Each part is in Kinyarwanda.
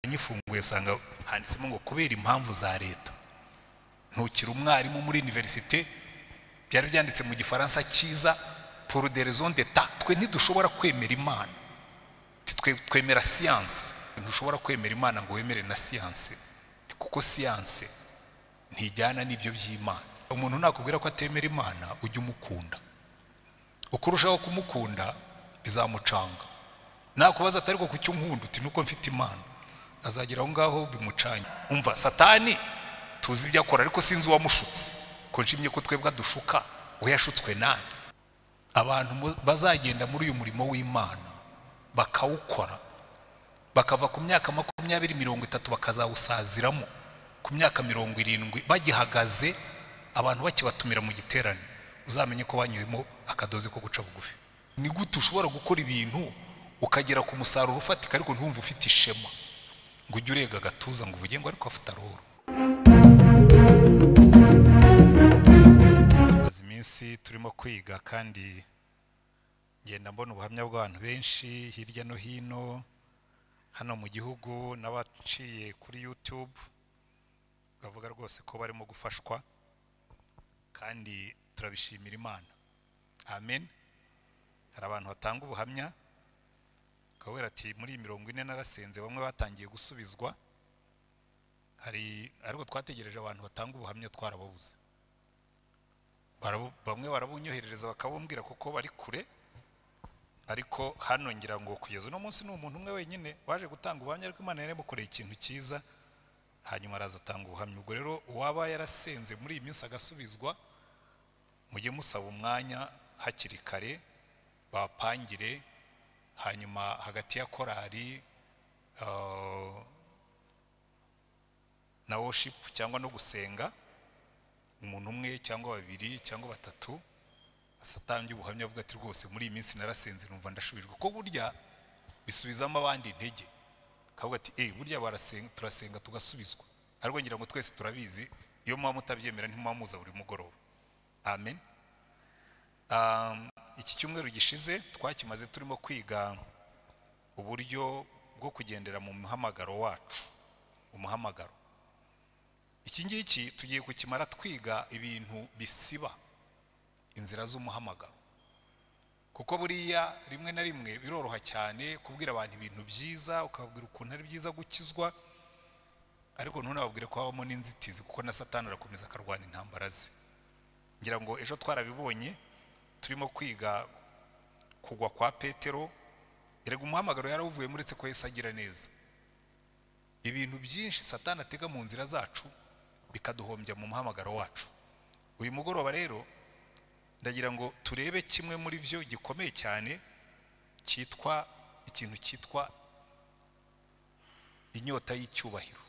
Nyifunguye nsanga handitsemo ngo kubera impamvu za leta ntukiri umwarimu muri université. Byari byanditse mu Gifaransa cyiza, pour des raisons d'État. Twe ntidushobora kwemera Imana, twe twemera siyanse. Ntushobora kwemera Imana ngo wemere na siyanse, kuko siyanse ntijyana n'ibyo by'Imana. Umuntu nakubwira ko atemera Imana, ujye umukunda. Uko urushaho kumukunda bizamucanga. Nakubaza atari ko kuki unkunda, uti nuko mfite Imana, azagera aho ngaho bimucanye. Umva, Satani tuzi ibyo akora, ariko sinzi uwamushutse. Ko nshimye ko twebwe adushuka, we yashutswe nande? Abantu bazagenda muri uyu murimo w'Imana bakawukora, bakava ku myaka 20, 30, bakazawusaziramo ku myaka 70 bagihagaze, abantu bakibatumira mu giterane, uzamenye ko banywemo akadoze ko guca bugufi. Ni gute ushobora gukora ibintu ukagera ku musaruro ufatika ariko ntumve ufite ishema, ngo ujye urega agatuza ngo uvuge ngo ariko afite aroro? Tumaze iminsi turimo kwiga, kandi ngenda mbona ubuhamya bw'abantu benshi hirya no hino hano mu gihugu n'abaciye kuri YouTube, bavuga rwose ko barimo gufashwa, kandi turabishimira Imana. Amen. Hari abantu batanga ubuhamya bakabwira ati muri iyi 40 narasenze, bamwe batangiye gusubizwa. Hari ariko twategereje abantu batanga ubuhamya twarababuze. Bamwe barabunyoherereza bakabumbwira kuko bari kure, ariko hano ngira ngo kugeza uno munsi ni umuntu umwe wenyine waje gutanga ubuhamya, ariko Imana yaramukoreye ikintu cyiza, hanyuma araza atanga ubuhamya. Ubwo rero uwaba yarasenze muri iyi minsi agasubizwa, mujye musaba umwanya hakiri kare bapangire, hanyuma hagati ya korali na worship cyangwa no gusenga, umuntu umwe cyangwa babiri cyangwa batatu asatambye ubuhamya avuga ati rwose muri iyi minsi narasenze numva ndashubijwe. Ko burya bisubizamo abandi intege, kavuga ati burya barasenga, turasenga tugasubizwa. Ariko ngira ngo twese turabizi, iyo muba mutabyemera ntimuba muza buri mugoroba. Amen. Iki cyumweru gishize twakimaze turimo kwiga uburyo bwo kugendera mu muhamagaro wacu. Umuhamagaro iki ngiki tugiye kukimara twiga ibintu bisiba inzira z'umuhamagaro, kuko buriya rimwe na rimwe biroroha cyane kubwira abantu ibintu byiza, ukababwira ukuntu ari byiza gukizwa, ariko ntunababwire ko habamo n'inzitizi, kuko na Satani arakomeza akarwana intambara ze. Ngira ngo ejo twarabibonye turimo kwiga kugwa kwa Petero. Erega umuhamagaro yarawuvuye muretse ko Yesu agira neza. Ibintu byinshi Satani atega mu nzira zacu bikaduhombya mu muhamagaro wacu. Uyu mugoroba rero ndagira ngo turebe kimwe muri byo gikomeye cyane, cyitwa ikintu cyitwa inyota y'icyubahiro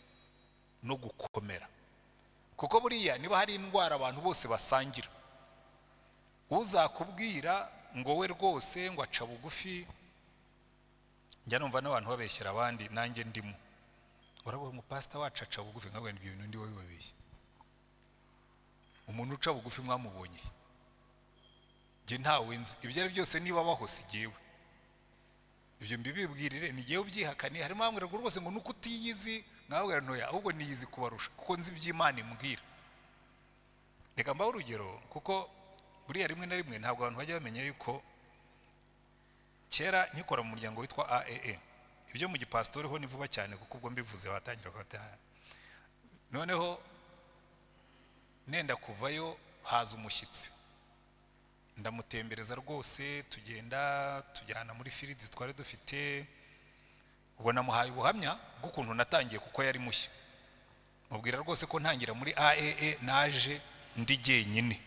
no gukomera. Kuko buriya niba hari indwara abantu bose basangira, uzakubwira ngo we rwose ngo aca bugufi, njya numva n'abantu babeshyera abandi, nanjye ndimo. Urabona ngo pastor wacu aca bugufi, nkabwo ibyo bintu ndi wowe babeshye. Umuntu uca bugufi mwamubonye? Nge ntawe nzi. Ibyo ari byose niba baho si jyewe, ibyo mbibibwirire ni jyewe ubyihakaniye. Harimo bamwe rwose ngo nuko utiyizi, nkabwira ntoya, ahubwo niyizi kubarusha kuko nzi iby'Imana imbwira. Reka mbahe urugero, kuko buriya rimwe na rimwe ntabwo abantu bajya bamenya yuko kera nkikora mu muryango witwa AAA, ibyo mu gipasitori ho ni vuba cyane kuko ubwo mbivuze batangira kwataha. Noneho nenda kuvayo haza umushyitsi, ndamutembereza rwose, tugenda tujyana muri fields twari dufite. Ubwo namuhaye ubuhamya bw'ukuntu natangiye kuko yari mushya, mubwira rwose ko ntangira muri AAA naje ndi jyenyine.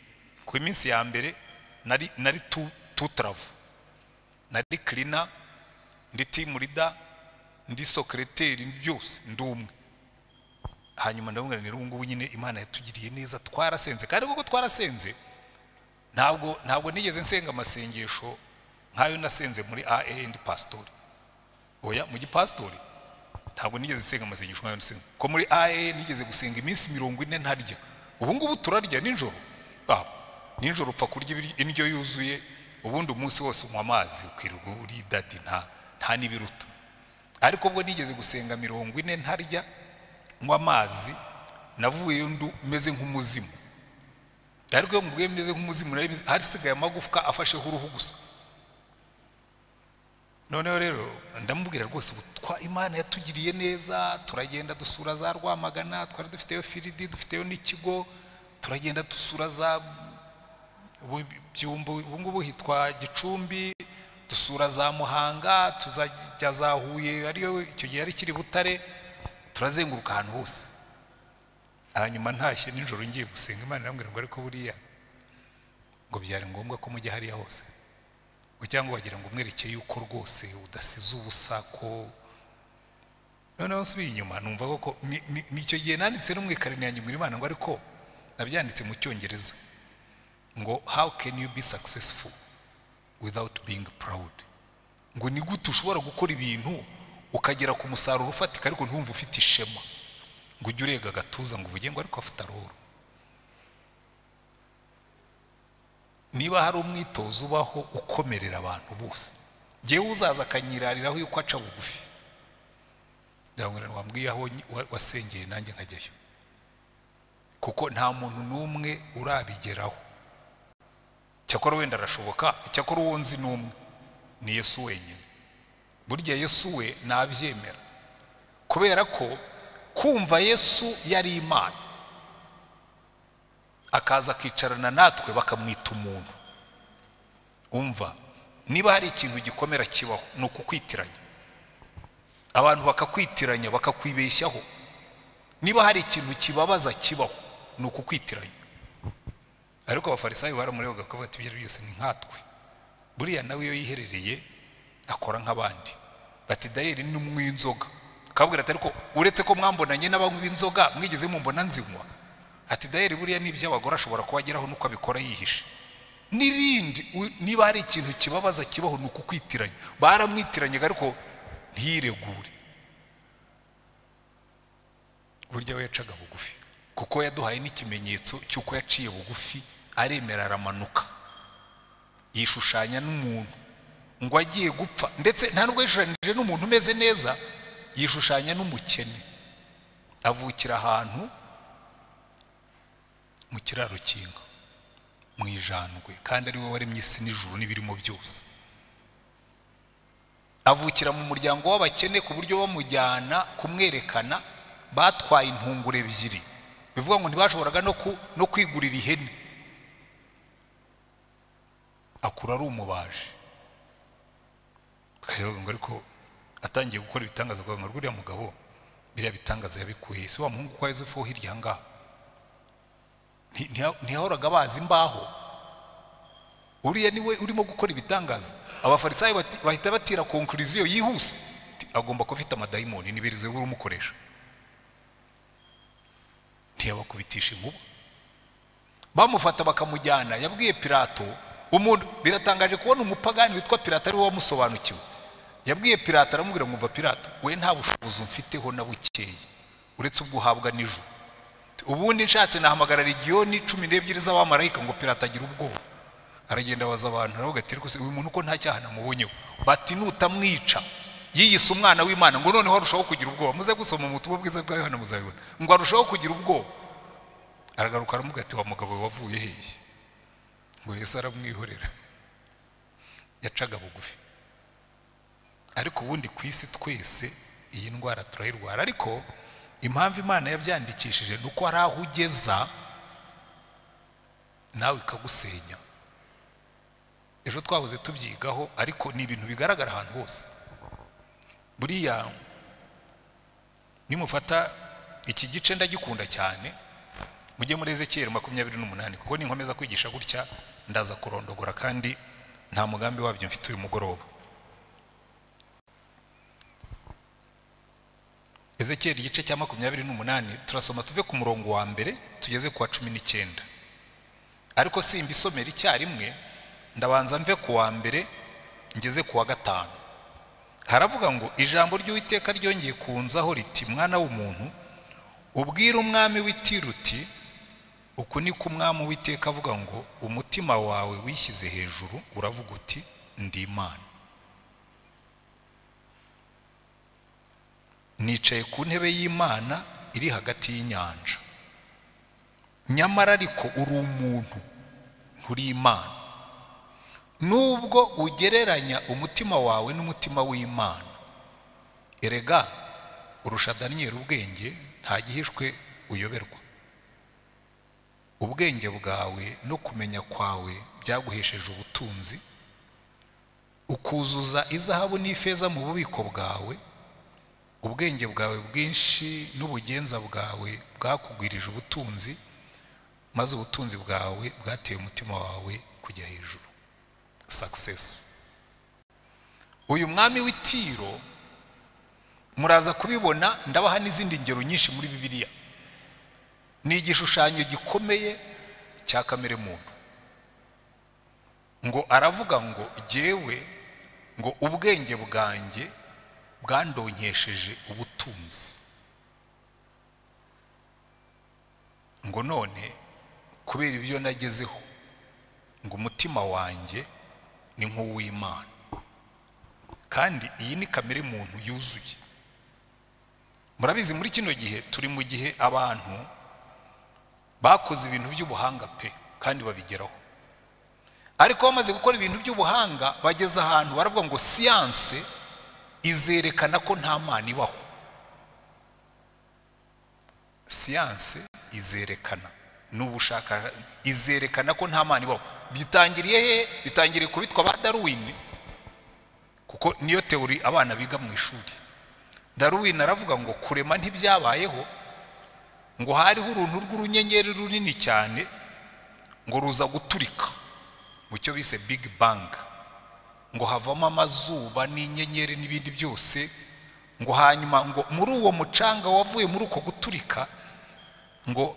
Ku minsi ya mbere nari tutravu, nari cleaner, ndi team leader, ndi secretary, byose ndi umwe. Hanyuma ndamubwira nti ubu ngubu nyine Imana yatugiriye neza, twarasenze. Kandi kuko twarasenze, ntabwo nigeze nsenga amasengesho nkayo nasenze muri AA ndi pastori. Oya, mu gipastori ntabwo nigeze nsenga amasengesho nkayo nasenze. Ko muri AA nigeze gusenga iminsi 40 ntarya. Ubu ngubu turarya nijoro. Nijoro upfa kurya indyo yuzuye, ubundi umunsi wose unywa amazi ukirirwa uri dadi, nta n'ibiruta. Ariko ubwo nigeze gusenga 40 ntarya nywa amazi, navuyeyo meze nk'umuzimu. Ariko iyo mubwiye meze nk'umuzimu, hasigaye amagufwa afasheho uruhu gusa. Noneho rero ndamubwira rwose, Imana yatugiriye neza, turagenda dusura za Rwamagana, twari dufiteyo firidi, dufiteyo n'ikigo, turagenda dusura za Byumba, ubu ngubu hitwa Gicumbi, dusura za Muhanga, tuzajya za Huye, ariyo icyo gihe yari kiri Butare, turazenguruka ahantu hose. Hanyuma ntashye nijoro ngiye gusenga, Imana irambwira ngo ariko buriya ngo byari ngombwa ko mujya hariya hose, ngo cyangwa wagira ngo umwerekeye yuko rwose udasize ubusa. Ko noneho nsubiye inyuma numva koko nicyo gihe nanditse no mu ikarine yanjye ngo Imana ngo ariko nabyanditse mu Cyongereza ngo how can you be successful without being proud, ngo ni gute ushobora gukora ibintu ukagera ku musaruro ufatika ariko ntumve ufite ishema, ngo ujye urega agatuza ngo uvuge ngo ariko afite aroro. Niba hari umwitozo ubaho ukomerera abantu bose, ngewe uzaza akanyirariraho yuko aca bugufi, ndabona wambwiye aho wasengeye nanjye nkajyayo, kuko nta muntu n'umwe urabigeraho. Cyakora wenda arashoboka, cyakora uwo nzi n'umwe ni Yesu wenyine. Burya Yesu we nabyemera, kubera ko kumva Yesu yari Imana akaza akicarana natwe bakamwita umuntu. Umva, niba hari ikintu gikomera kibaho ni ukukwitiranya, abantu bakakwitiranya bakakwibeshyaho. Niba hari ikintu kibabaza kibaho ni ukukwitiranya. Ariko abafarisayo baramurebaga bakavuga ati ibyo byose ni nkatwe, buriya nawe iyo yiherereye akora nk'abandi. Bati dayeri ni umwinzoga, akabwira ati ariko uretse ko mwambonanye n'abanywi b'inzoga mwigeze mumbona nzinywa? Ati dayeri buriya n'iby'abagore ashobora kubageraho nuko abikora yihishe. N'ibindi, niba hari ikintu kibabaza kibaho ni ukukwitiranya. Baramwitiranye ariko ntiyiregure. Burya we yacaga bugufi, kuko yaduhaye n'ikimenyetso cy'uko yaciye bugufi, aremera aramanuka, yishushanya n'umuntu ngo agiye gupfa. Ndetse nta nubwo yishushanyije n'umuntu umeze neza, yishushanya n'umukene, avukira ahantu mu kiraro cy'inka, mu ijandwe, kandi ari we waremye isi n'ijuru n'ibirimo byose. Avukira mu muryango w'abakene, ku buryo bamujyana kumwerekana batwaye intungure ebyiri, bivuga ngo ntibashoboraga no kwigurira ihene. Akura ari umubaji, ngo ariko atangiye gukora ibitangaza, ngo uriya mugabo biriya bitangaza yabikuye si wa muhungu kwa Yosefu hirya ngaha, ntiyahoraga bazi imbaho, uriya niwe urimo gukora ibitangaza. Abafarisayo bahita batira conclusion yihuse, agomba kuba afite amadayimoni, nibirize urumukoresha. Ntiyabakubitisha inkuba, bamufata bakamujyana. Yabwiye Pilato, umuntu biratangaje kubona umupagani witwa Pilato ari we wamusobanukiwe. Yabwiye Pilato aramubwira ngo umva Pilato, we nta bushobozi mfiteho na bukeye uretse ubwo uhabwa n'ijuru. Ubundi nshatse nahamagara legiyoni 12 z'abamarayika. Ngo Pilato agira ubwoba, aragenda abaza abantu, aravuga ati ariko uyu muntu ko nta cyaha namubonyeho? Bati nutamwica yiyise umwana w'Imana. Ngo noneho arushaho kugira ubwoba. Muze gusoma mu butumwa bwiza bwa Yohana muzabibona. Ngo arushaho kugira ubwoba. Aragaruka aramubwira ati wa mugabo wavuye hehe? Ngo Yesu aramwihorera. Yacaga bugufi. Ariko ubundi ku isi twese iyi ndwara turayirwara. Ariko impamvu Imana yabyandikishije ni uko hari aho ugeza nawe ikagusenya. Ejo twahoze tubyigaho, ariko ni ibintu bigaragara ahantu hose. Buriya nimufata iki gice ndagikunda cyane, mujye muri Ezekiel 28, kuko ninkomeza kwigisha gutya ndaza kurondogora kandi nta mugambi wabyo mfite uyu mugoroba. Ezekiel igice cya 28 turasoma tuve ku murongo wa mbere tugeze ku wa 19. Ariko simbisomera icyarimwe, ndabanza mve ku wa mbere ngeze ku wa 5. Haravuga ngo ijambo ry'Uwiteka ryongeye kunzaho riti, mwana w'umuntu, ubwira umwami w'Itiro uti uku ni ko umwami Uwiteka avuga ngo umutima wawe wishyize hejuru uravuga uti ndi Imana. Nicaye ku ntebe y'Imana iri hagati y'inyanja. Nyamara ariko uri umuntu, nturi Imana. Nubwo ugereranya umutima wawe n'umutima w'Imana, erega urusha Daniyeli ubwenge, nta gihishwe uyoberwa. Ubwenge bwawe no kumenya kwawe byaguhesheje ubutunzi, ukuzuza izahabu n'ifeza mu bubiko bwawe. Ubwenge bwawe bwinshi n'ubugenza bwawe bwakugwirije ubutunzi, maze ubutunzi bwawe bwateye umutima wawe kujya hejuru. Success. Uyu mwami w'Itiro muraza kubibona, ndabaha n'izindi ngero nyinshi muri Bibiliya. Ni igishushanyo gikomeye cya kamere muntu. Ngo aravuga ngo jyewe ngo ubwenge bwanjye bwandonkesheje ubutunzi, ngo none kubera ibyo nagezeho ngo umutima wanjye ni nk'uw'Imana. Kandi iyi ni kamere muntu yuzuye. Murabizi muri kino gihe turi mu gihe abantu bakoze ibintu by'ubuhanga pe, kandi babigeraho. Ariko bamaze gukora ibintu by'ubuhanga bageze ahantu baravuga ngo siyanse izerekana ko nta Mana ibaho. Siyanse izerekana n'ubushaka izerekana ko nta Mana ibaho. Bitangiriye he? Bitangiriye kubitwa ba Darwin, kuko niyo teori abana biga mu ishuri. Darwin aravuga ngo kurema ntibyabayeho, ngo hariho uruntu rw'urunyenyeri runini cyane ngo ruza guturika mu cyo bise Big Bang, ngo havamo amazuba n'inyenyeri n'ibindi byose, ngo hanyuma ngo muri uwo mucanga wavuye muri uko guturika ngo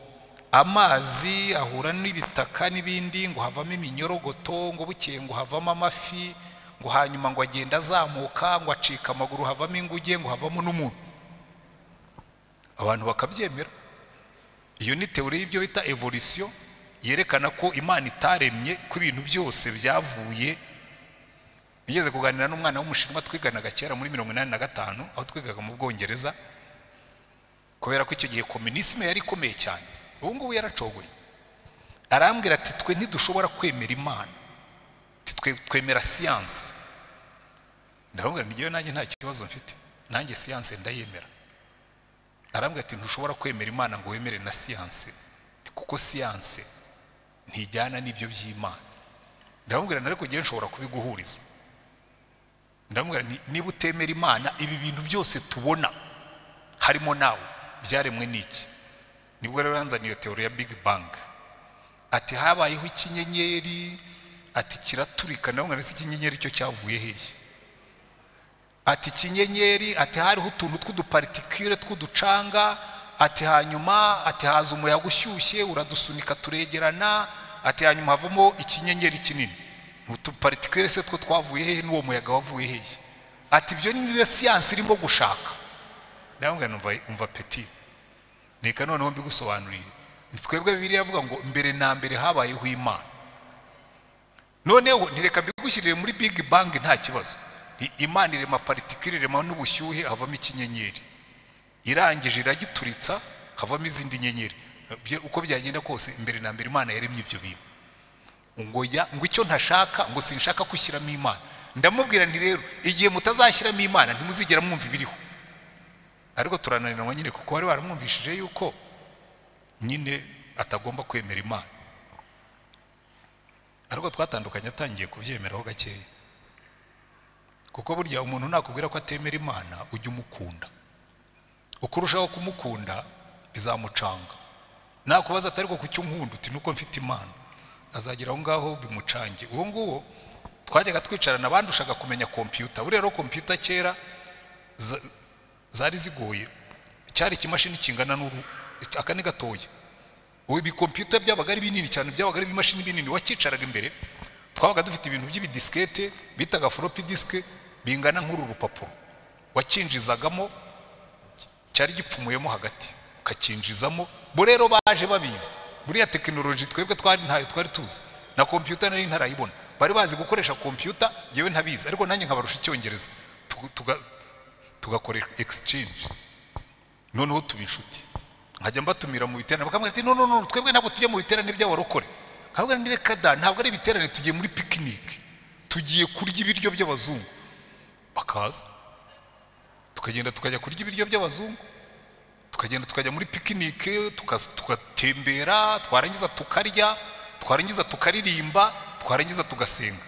amazi ahura n'ibitaka n'ibindi, ngo havamo iminyorogoto, ngo bukeye ngo havamo amafi, ngo hanyuma ngo agenda azamuka, ngo acika amaguru havamo inguge, ngo havamo n'umuntu. Abantu bakabyemera. Iyo ni teori y'ibyo bita evolution, yerekana ko Imana itaremye, ko ibintu byose byavuye. Nigeze kuganira n'umwana w'umushinwa twiganaga kera muri 1985, aho twigaga mu Bwongereza, kubera ko icyo gihe communisme yari ikomeye cyane. Ubu ngubu yaracogoye. Arambwira ati twe ntidushobora kwemera Imana, twemera siyanse. Ndamubwira nti nanjye nta kibazo mfite, nanjye siyanse ndayemera. Arambwira ati ntushobora kwemera Imana ngo wemere na siyanse, kuko siyanse ntijyana n'ibyo by'Imana. Ndamubwira nti ariko ngiye nshobora kubiguhuriza. Ndamubwira nti niba utemera Imana, ibi bintu byose tubona harimo nawe byaremwe n'iki? Nibwo rero yanzaniye iyo teori ya Big Bang. Ati habayeho ikinyenyeri, ati kiraturika. Ndamubwira nti ikinyenyeri cyo cyavuye hehe? Ati ikinyenyeri, ati hariho utuntu tw'udupartikire tw'uducanga, ati hanyuma ati haza umuyaga ushyushye uradusunika turegerana, ati hanyuma havamo ikinyenyeri kinini. Utupartikire se two twavuye hehe n'uwo muyaga wavuye hehe? Ati ibyo ni siyansi irimo gushaka. Ndamubwira umva peti, reka noneho mbigusobanurire. Ni twebwe Bibiliya iravuga ngo mbere na mbere habayeho Imana. Noneho ntireka mbigushyirire muri Big Bang nta kibazo. Imana irema partikire, irema n'ubushyuhe, havamo ikinyenyeri. Irangije iragituritsa, havamo izindi nyenyeri. Uko byagenda kose mbere na mbere Imana yaremye ibyo bintu. Ngo ya ngo icyo ntashaka, ngo sinshaka gushyiramo Imana. Ndamubwira nti rero igihe mutazashyiramo Imana ntimuzigera mwumva ibiriho. Ariko turananirwa nyine, kuko bari baramwumvishije yuko nyine atagomba kwemera Imana. Ariko twatandukanye atangiye kubyemeraho gakeya. Kuko burya umuntu nakubwira ko atemera Imana ujya umukunda. Uko urushaho kumukunda bizamucanga. Nakubaza atari ko kucyo unkunda, uti nuko mfite Imana, azagera aho ngaho bimucange. Uwo nguwo twajyaga twicarana abandushaga kumenya kompiyuta. Buriya rero kompiyuta kera zari zigoye, cyari ikimashini kingana n'uru, aka ni gatoya. Ubu ibikompiyuta byabaga ari binini cyane, byabaga ari ibimashini binini. Wakicaraga imbere, twabaga dufite ibintu by'ibidiskete bitaga floppy disk bingana nk'uru rupapuro. Wakinjizagamo, cyari gipfumuyemo hagati, ukakinjizamo. Bo rero baje babizi. Buriya tekinoloji twebwe twari ntayo twari tuzi, na kompiyuta nari ntarayibona. Bari bazi gukoresha kompiyuta, yewe ntabizi, ariko nanjye nkabarusha icyongereza, tugakora exchange. Noneho tuba inshuti, nkajya mbatumira mu biterane, bakamubwira ati no no no, twebwe ntabwo tujya mu biterane by'abarokore. Nkabwira nti reka da, ntabwo ari ibiterane, tugiye muri picnic, tugiye kurya ibiryo by'abazungu. Bakaza tukagenda tukajya kurya ibiryo by'abazungu, tukagenda tukajya muri picnic, tugatembera, twarangiza tukarya, twarangiza tukaririmba, twarangiza tugasenga.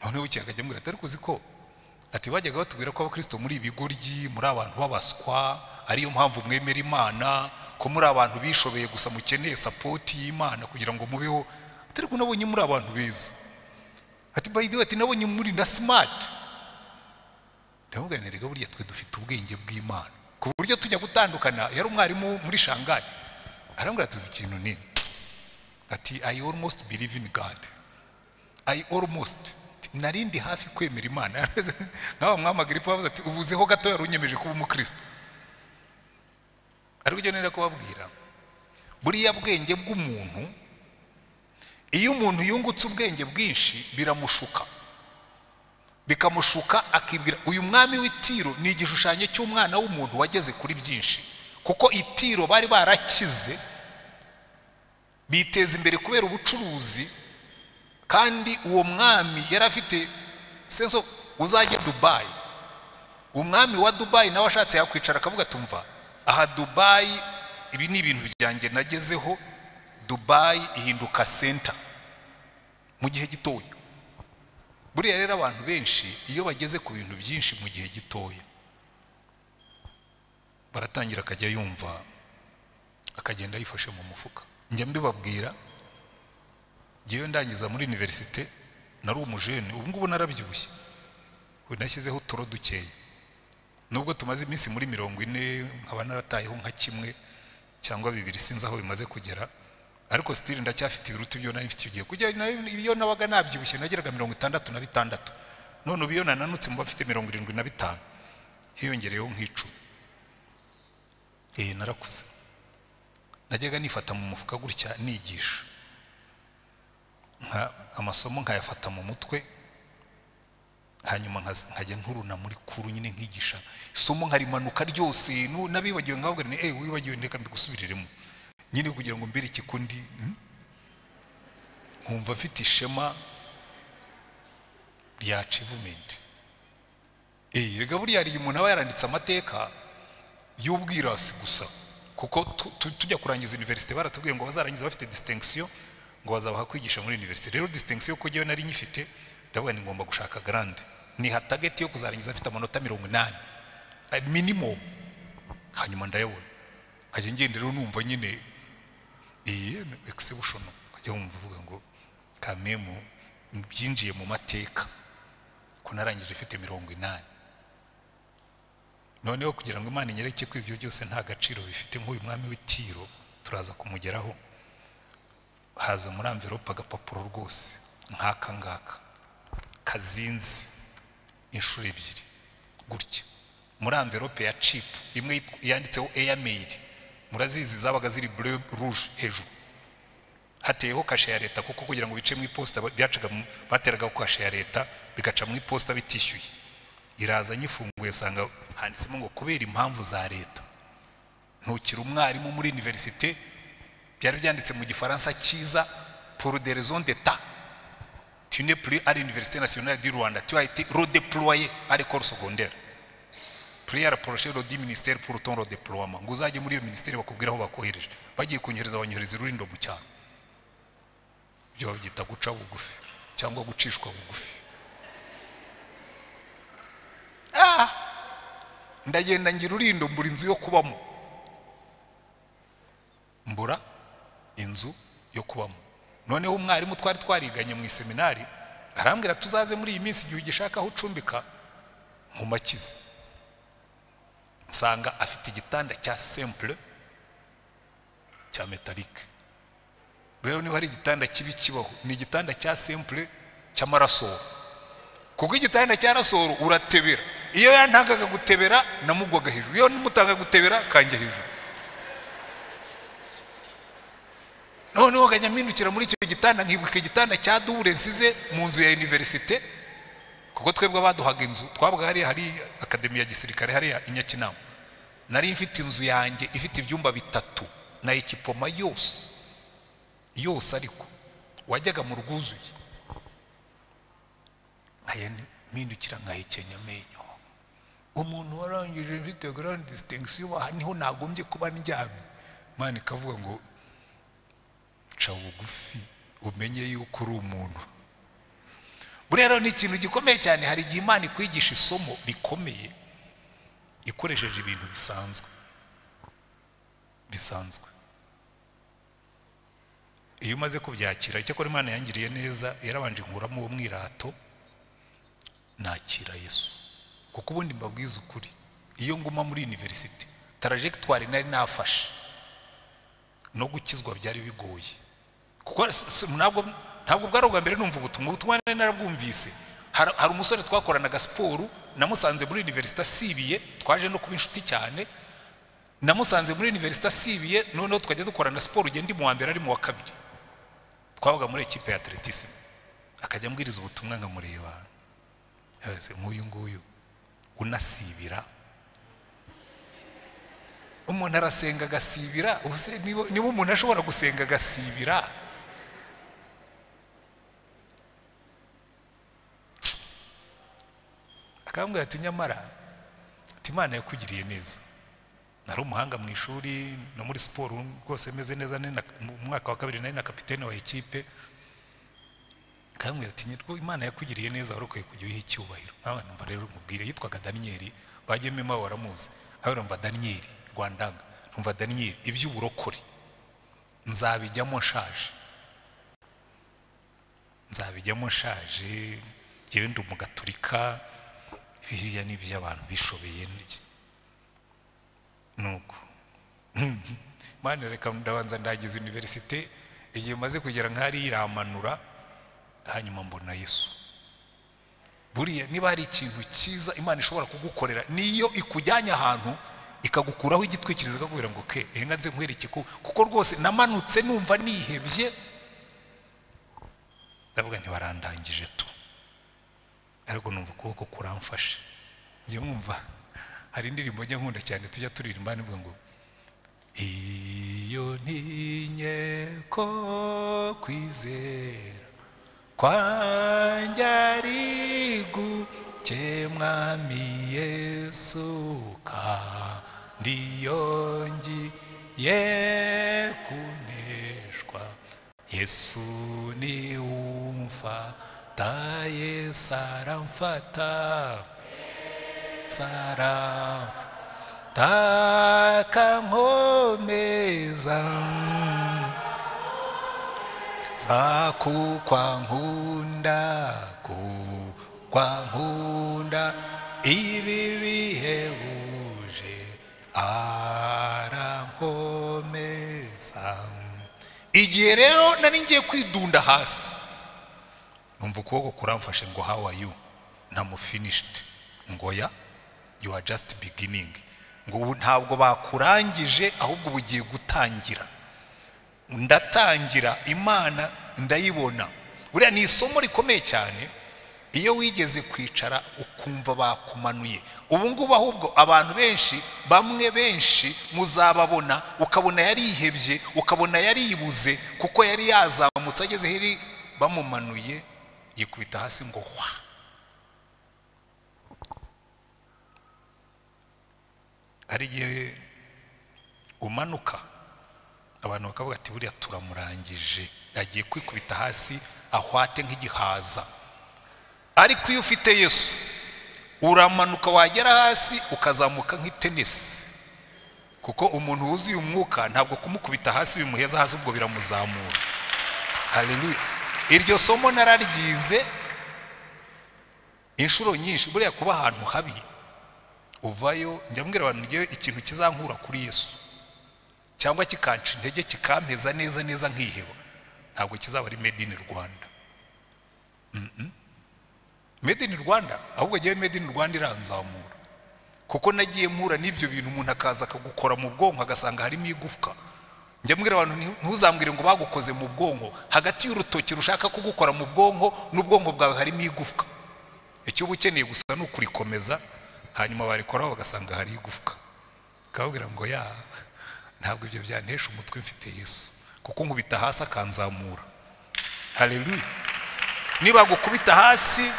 Noneho bukeye akajya ambwira ati ariko uzi ko, ati bajyaga batubwira ko abakristo muri ibigoryi, muri abantu b'abaswa, ariyo mpamvu mwemera Imana, ko muri abantu bishobeye gusa mukeneye support y'Imana kugira ngo mubeho. Ati ariko nabonye muri abantu beza, ati by the way, ati nabonye muri na smart. Ndamubwira nti rega buriya twe dufite ubwenge bw'Imana, ku buryo tujya gutandukana. Yari umwarimu muri Shanghai, arambwira tuzi ikintu ni ati I almost believe in God, I almost, narindi hafi kwemera Imana. Nk'aba mwami Agiripa bavuze ati ubuzeho gato yari unyemeje kuba umukristo. Ariko icyo nenda kubabwira, buriya bwenge bw'umuntu, iyo umuntu yungutse ubwenge bwinshi biramushuka, bikamushuka akibwira. Uyu mwami w'Itiro ni igishushanyo cy'umwana w'umuntu wageze kuri byinshi, kuko Itiro bari barakize, biteza imbere kubera ubucuruzi, kandi uwo mwami yari afite senso. Uzajye Dubai, umwami wa Dubai nawe ashatse yakwicara akavuga tumva aha Dubai, ibi ni ibintu byanjye nagezeho. Dubai ihinduka center mu gihe gitoya. Buriya rero abantu benshi iyo bageze ku bintu byinshi mu gihe gitoya, baratangira akajya yumva, akagenda yifashe mu mufuka. Njya mbibabwira, ngewe ndangiza muri universite nari umujene, ubu ngubu narabyibushye, nashyizeho uturo dukeya, nubwo tumaze iminsi muri 40 nkaba naratayeho nka kimwe cyangwa bibiri, sinzi aho bimaze kugera, ariko still ndacyafite ibiruta ibyo nari mfite igihe. Kujya iyo nabaga nabyibushye nageraga 66, none ubu iyo nananutse mba mfite 75, hiyongereyeho nk'icumi. Narakuze, najyaga nifata mu mufuka gutya nigisha, nka amasomo nkayafata mu mutwe, hanyuma nkajya nturuna muri kuru nyine nkigisha isomo nkarimanuka ryose, n'abibagiwe nkababwira nti wibagiwe ndeka mbigusubiriremo nyine kugira ngo mbereke ko ndi, nkumva mfite ishema rya achievement. Rega buriya hari umuntu aba yaranditse amateka y'ubwirasi gusa, kuko tujya kurangiza universite baratubwiye ngo bazarangiza bafite distinction, ngo bazabaha kwigisha muri universite. Rero distinction ko ngewe nari nyifite, ndavuga ni ngomba gushaka grande, niha target yo kuzarangiza afite amanota 80 minimum, hanyuma ndayabona. Nkajya ngenda rero numva nyine iyi exception, nkajya wumva uvuga ngo kamemu byinjiye mu mateka ko narangije ifite 80. Noneho kugira ngo Imana inyereke ko ibyo byose nta gaciro bifite, nk'uyu mwami w'Itiro turaza kumugeraho, haza muri envelope agapapuro rwose nk'aka ngaka kazinze inshuro ebyiri gutya, muri envelope ya chip imwe yanditseho airmail, murazizi zabaga ziri bleu rouge hejuru, hateyeho kashe ya leta, kuko kugira ngo bice mu iposita byacaga, bateraga kashe ya leta bigaca mu iposita bitishyuye. Iraza nyifunguye sanga handitsemo ngo kubera impamvu za leta ntukiri umwarimu muri universite. Byari byanditse mu gifaransa cyiza, pour des raisons d'état tu n'es plus à l'université nationale du Rwanda, tu as été redéployé à l'école secondaire, prière approcher le ministère pour ton redéploiement. Ngo uzajye muri iyo ministère bakubwira aho bakohereje. Bagiye kunyohereza banyohereza Rurindo mu cyaro. Ibyo babyita guca bugufi cyangwa gucishwa bugufi. Ndagenda ngira Rurindo, mbura inzu yo kubamo, mbura inzu yo kubamo. Noneho umwarimu twari twariganye mu iseminari arambwira tuzaze muri iyi minsi igihe ugishaka aho ucumbika mu makize. Nsanga afite igitanda cya simple cya metallique. Rero niba hari igitanda kibi kibaho ni igitanda cya simple cy'amarasoro, kuko igitanda cya rasoro uratebera. Iyo yantangaga gutebera namugwaga hejuru, iyo nimutanga gutebera kanjye hejuru. Noneho nkajya mpindukira muri icyo gitanda nkibuka igitanda cya dubure nsize mu nzu ya universite, kuko twebwe baduhaga inzu twabaga hariya hari akademi ya gisirikare hariya i Nyakinama. Nari mfite inzu yanjye ifite ibyumba 3 na ekipoma yose yose, ariko wajyaga mu rwuzuye mpindukira nkahekenya amenyo. Umuntu warangije mfite grande distinction, aha niho nagombye kuba ndyamye. Imana ikavuga ngo ca bugufi umenye yuko uri umuntu. Buriya rero ni ikintu gikomeye cyane. Hari igihe Imana ikwigisha isomo rikomeye ikoresheje ibintu bisanzwe bisanzwe. Iyo umaze kubyakira, icyakora Imana yangiriye neza, yarabanje nkuramo uwo mwirato, nakira Yesu. Kuko ubundi mbabwiza ukuri, iyo nguma muri university trajectoire nari nafashe no gukizwa byari bigoye, kuko ntabwo bwari ubwa mbere numva ubutumwa nari narabwumvise. Hari umusore twakoranaga siporo, namusanze muri university asibiye, twaje no kuba inshuti cyane. Namusanze muri university asibiye, noneho twajya dukorana siporo, ugenda mu wa mbere ari mu wa kabiri. Twabaga muri ekipe ya atletisme, akajya ambwiriza ubutumwa nkamureba, nk'uyu nguyu unasibira. Umuntu arasenga agasibira, ubuse niba umuntu ashobora gusenga agasibira. Akambwira ati nyamara ati Imana yakugiriye neza. Nari umuhanga mu ishuri no muri siporo rwose meze neza, mu mwaka wa kabiri nari na kapitene wa ekipe. Akambwira ati nyirwo Imana yakugiriye neza, wari ukwiye kujya uyiha icyubahiro. Numva rero mubwire, yitwaga Daniel, bagiye mema waramuzi. Numva Daniel Rwandanga, numva Daniel iby'uburokore nzabijyamo nshaje, nzabijyamo nshaje, njyewe ndi umugaturika, biriya ni iby'abantu bishobeye nuko. Imana reka ndabanza ndagize universite, igihe maze kugera nk'ari iramanura, hanyuma mbona Yesu. Buriya niba hari ikintu cyiza Imana ishobora kugukorera, niyo ikujyanye ahantu ikagukuraho igitwikirizo ikakubwira ngo ke renga nze nkwereke, kuko rwose namanutse numva nihebye, ndavuga nti barandangije tu, ariko numva ukuboko kuramfashe. Njye mwumva hari indirimbo njya nkunda cyane tujya turirimba, nivuga ngo iyo ntinye ko kwizera kwanjye ari guke Mwami Yesu, kandi yongiye kuneshwa, Yesu ni umfata, Yesu aramfata, saramfata akankomeza, zakukwa nkunda, kukwa nkunda ibi bihebuje arankomeza. Igihe rero nari ngiye kwidunda hasi, numva ukuboko kuramfashe ngo how are you, ntamu finished, ngo ya you are just beginning, ngo ubu ntabwo bakurangije ahubwo ubugiye gutangira. Ndatangira Imana ndayibona. Buriya ni isomo rikomeye cyane iyo wigeze kwicara ukumva bakumanuye. Ubu ngubu ahubwo abantu benshi, bamwe benshi muzababona, ukabona yarihebye, ukabona yaribuze, kuko yari yazamutse ageze heri bamumanuye yikubita hasi ngo hwa. Hari igihe umanuka abantu bakavuga ati buriya turamurangije, agiye kwikubita hasi ahwate nk'igihaza. Ariko iyo ufite Yesu uramanuka wagera hasi ukazamuka nk'itenesi, kuko umuntu wuzuye umwuka ntabwo kumukubita hasi bimuheza hasi, ubwo biramuzamura. Haleluya. Iryo somo nararyize inshuro nyinshi. Buriya kuba ahantu habi uvayo, njya mbwira abantu ngiye ikintu kizankura kuri Yesu cyangwa kikanca intege kikampeza neza neza nkiheba, ntabwo kizaba ari Made in Rwanda. Made in Rwanda, ahubwo ngiye Made in Rwanda iranzamura, kuko nagiye mpura n'ibyo bintu, umuntu akaza akagukora mu bwonko agasanga harimo igufwa. Njya mbwira abantu ntuzambwire ngo bagukoze mu bwonko, hagati y'urutoki rushaka kugukora mu bwonko n'ubwonko bwawe harimo igufwa. Icyo uba ukeneye gusa ni ukurikomeza, hanyuma barikoraho bagasanga hari igufwa. Akababwira ngo ya ntabwo ibyo byantesha umutwe, mfite Yesu, kuko nkubita hasi akanzamura. Haleluya. Niba gukubita hasi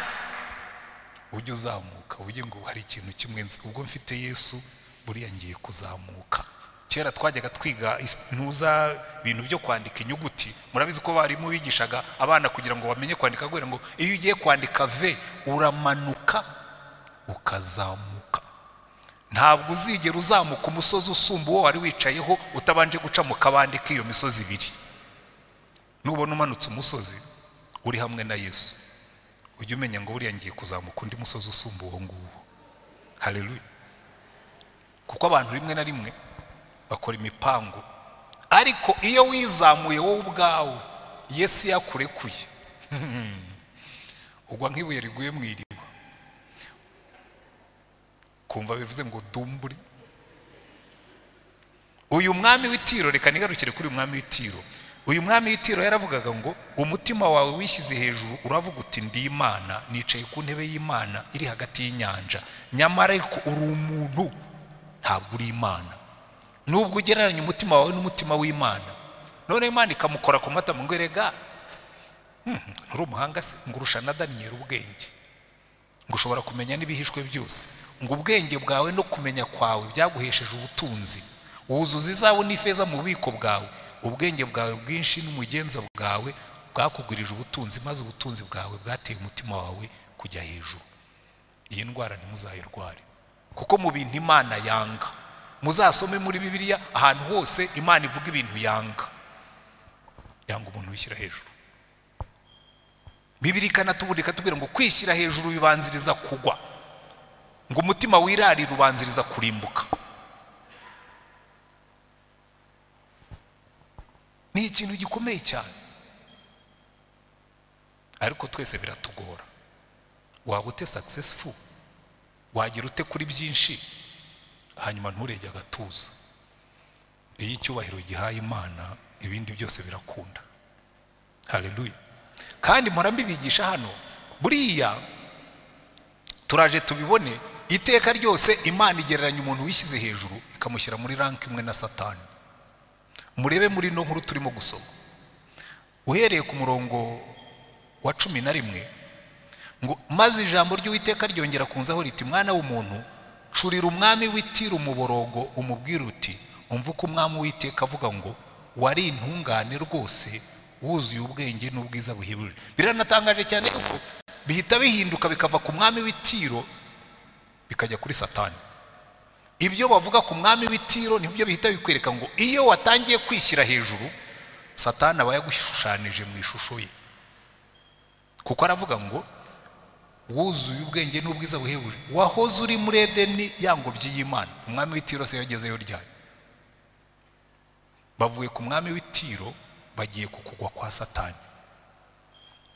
ujye uzamuka, ujye ngo hari ikintu kimwe nzi, ubwo mfite Yesu buriya ngiye kuzamuka. Kera twajyaga twiga ntuza ibintu byo kwandika inyuguti, murabizi ko barimu bigishaga abana kugira ngo bamenye kwandika, kugira ngo iyo ugiye kwandika V uramanuka ukazamuka. Ntabwo uzigera uzamuka umusozi usumba uwo wari wicayeho utabanje guca mu kabande k'iyo misozi ibiri. Nubona umanutse umusozi uri hamwe na Yesu, ujye umenya ngo buriya ngiye kuzamuka undi musozi usumba uwo nguwo. Haleluya. Kuko abantu rimwe na rimwe bakora imipango, ariko iyo wizamuye wowe ubwawe Yesu yakurekuye ugwa nk'ibuye riguye mu iriba, kumva bivuze ngo dumburi. Uyu mwami w'Itiro, reka nigarukire kuri uyu mwami w'Itiro. Uyu mwami w'Itiro yaravugaga ngo umutima wawe wishyize hejuru uravuga uti ndi Imana, nicaye ku ntebe y'Imana iri hagati y'inyanja, nyamara ariko uri umuntu ntabwo uri Imana. Nubwo ugereranya umutima wawe n'umutima w'Imana, none Imana ikamukora ku matama ngo erega nturi umuhanga se, ngo urusha na Daniyeli ubwenge, ngo ushobora kumenya n'ibihishwe byose, ngo ubwenge bwawe no kumenya kwawe byaguhesheje ubutunzi, wuzuza izahabu n'ifeza mu bubiko bwawe, ubwenge bwawe bwinshi n'umugenza bwawe bwakugwirije ubutunzi, maze ubutunzi bwawe bwateye umutima wawe kujya hejuru. Iyi ndwara ntimuzayirware, kuko mu bintu Imana yanga, muzasome muri Bibiliya ahantu hose Imana ivuga ibintu yanga, yanga umuntu wishyira hejuru. Bibiliya ikanatubura tubwira ngo kwishyira hejuru bibanziriza kugwa, ngo umutima wirarira ubanziriza kurimbuka. Ni ikintu gikomeye cyane, ariko twese biratugora. Waba ute successful, wagira ute kuri byinshi, hanyuma nturege agatuza. Iyo icyubahiro gihaye Imana ibindi byose birakunda. Haleluya. Kandi mpora mbibigisha hano, buriya turaje tubibone, iteka ryose Imana igereranya umuntu wishyize hejuru ikamushyira muri rank imwe na Satani. Murebe muri no nkuru turimo gusoma, uhereye ku murongo wa 11 ngo maze ijambo ry'Uwiteka ryongera kunzaho riti mwana w'umuntu, curira umwami w'Itiro umuborogo umubwira uti umva uko umwami w'Uwiteka avuga ngo wari intungane rwose wuzuye ubwenge n'ubwiza buhebuje. Biranatangaje cyane yuko bihita bihinduka bikava ku mwami w'Itiro bikajya kuri Satani. Ibyo bavuga ku mwami w'Itiro nibyo bihita bikwereka ngo iyo watangiye kwishyira hejuru Satani aba yagushushanije mu ishusho ye, kuko aravuga ngo wuzuye ubwenge n'ubwiza buhebuje, wahoze uri muri Edeni ya ngobyi y'Imana. Umwami w'Itiro se yagezeyo ryari? Bavuye ku mwami w'Itiro bagiye kukugwa kwa Satani.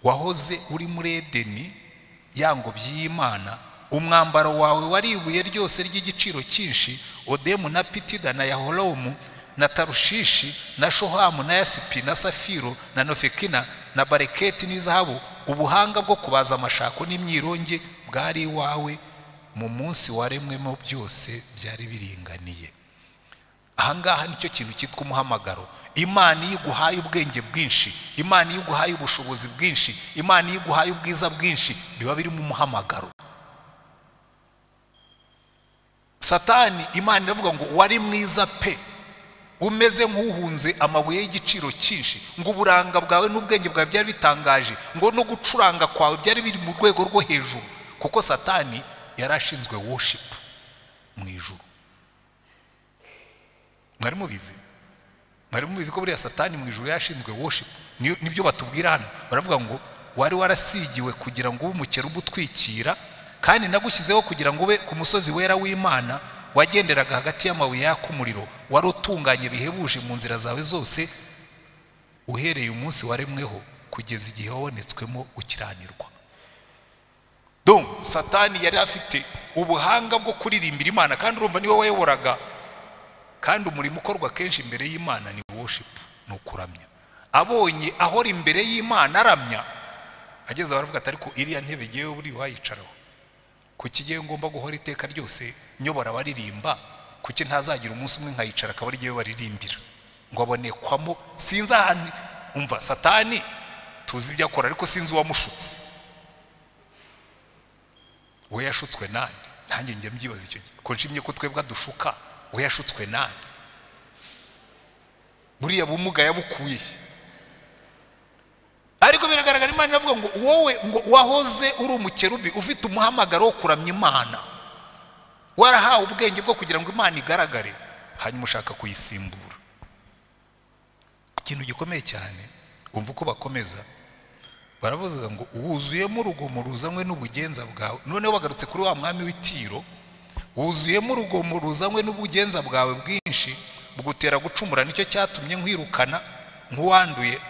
Wahoze uri muri Edeni ya ngobyi y'Imana, umwambaro wawe wari ibuye ryose ry'igiciro cyinshi, odemu na pitida na yaholomu na tarushishi na shohamu na yasipi na safiro na nofekina na bareketi n'izahabu, ubuhanga bwo kubaza amashako n'imyironge bwari iwawe, mu munsi waremwemo byose byari biringaniye. Ahangaha nicyo kintu cyitwa umuhamagaro. Imana iyo iguhaye ubwenge bwinshi, Imana iyo iguhaye ubushobozi bwinshi, Imana iyo iguhaye ubwiza bwinshi, biba biri mu muhamagaro. Satani, Imana iravuga ngo wari mwiza pe, umeze nk'uhunze amabuye y'igiciro cyinshi, ngo uburanga bwawe n'ubwenge bwawe byari bitangaje, ngo no gucuranga kwawe byari biri mu rwego rwo hejuru, kuko Satani yarashinzwe worship mu ijuru. Mwari mubizi? Mwari mubizi ko buriya Satani mu ijuru yashinzwe worship? Nibyo batubwira hano, baravuga ngo wari warasigiwe kugira ngo ube umukerubu utwikira, kandi nagushyizeho kugira ngo ube ku musozi wera w'Imana, wagenderaga hagati y'amabuye yaka umuriro, wari utunganye bihebuje mu nzira zawe zose, uhereye umunsi waremweho kugeza igihe wabonetswemo gukiranirwa. Donc Satani yari afite ubuhanga bwo kuririmbira Imana, kandi urumva niwe wayoboraga, kandi umurimo ukorwa kenshi imbere y'Imana ni worship, ni ukuramya. Abonye ahora imbere y'Imana aramya, ageze baravuga ati ariko iriya ntebe ngewe buri wayicaraho, kuki ngewe ngomba guhora iteka ryose nyobora abaririmba, Kuki ntazagira umunsi umwe nkayicara akaba ari jyewe baririmbira ngo abonekwamo? Sinzi ahantu umva Satani tuzi ibyo akora, ariko sinzi uwamushutse. We yashutswe nande? Nanjye njya mbyibaza icyo gihe, ko nshimye ko twebwe dushuka, we yashutswe nande? Buriya bumuga yabukuye. Ariko biragaragara Imana iravuga ngo wowe ngo wahoze uri umukerubi ufite umuhamagaro wo kuramya Imana, warahawe ubwenge bwo kugira ngo Imana igaragare, hanyuma ushaka kuyisimbura. Ikintu gikomeye cyane, umva uko bakomeza baravuga ngo wuzuyemo urugomo ruzanywe n'ubugenza bwawe. Noneho bagarutse kuri wa mwami w'Itiro, wuzuyemo urugomo ruzanywe n'ubugenza bwawe bwinshi bugutera gucumura, nicyo cyatumye nkwirukana nk'uwanduye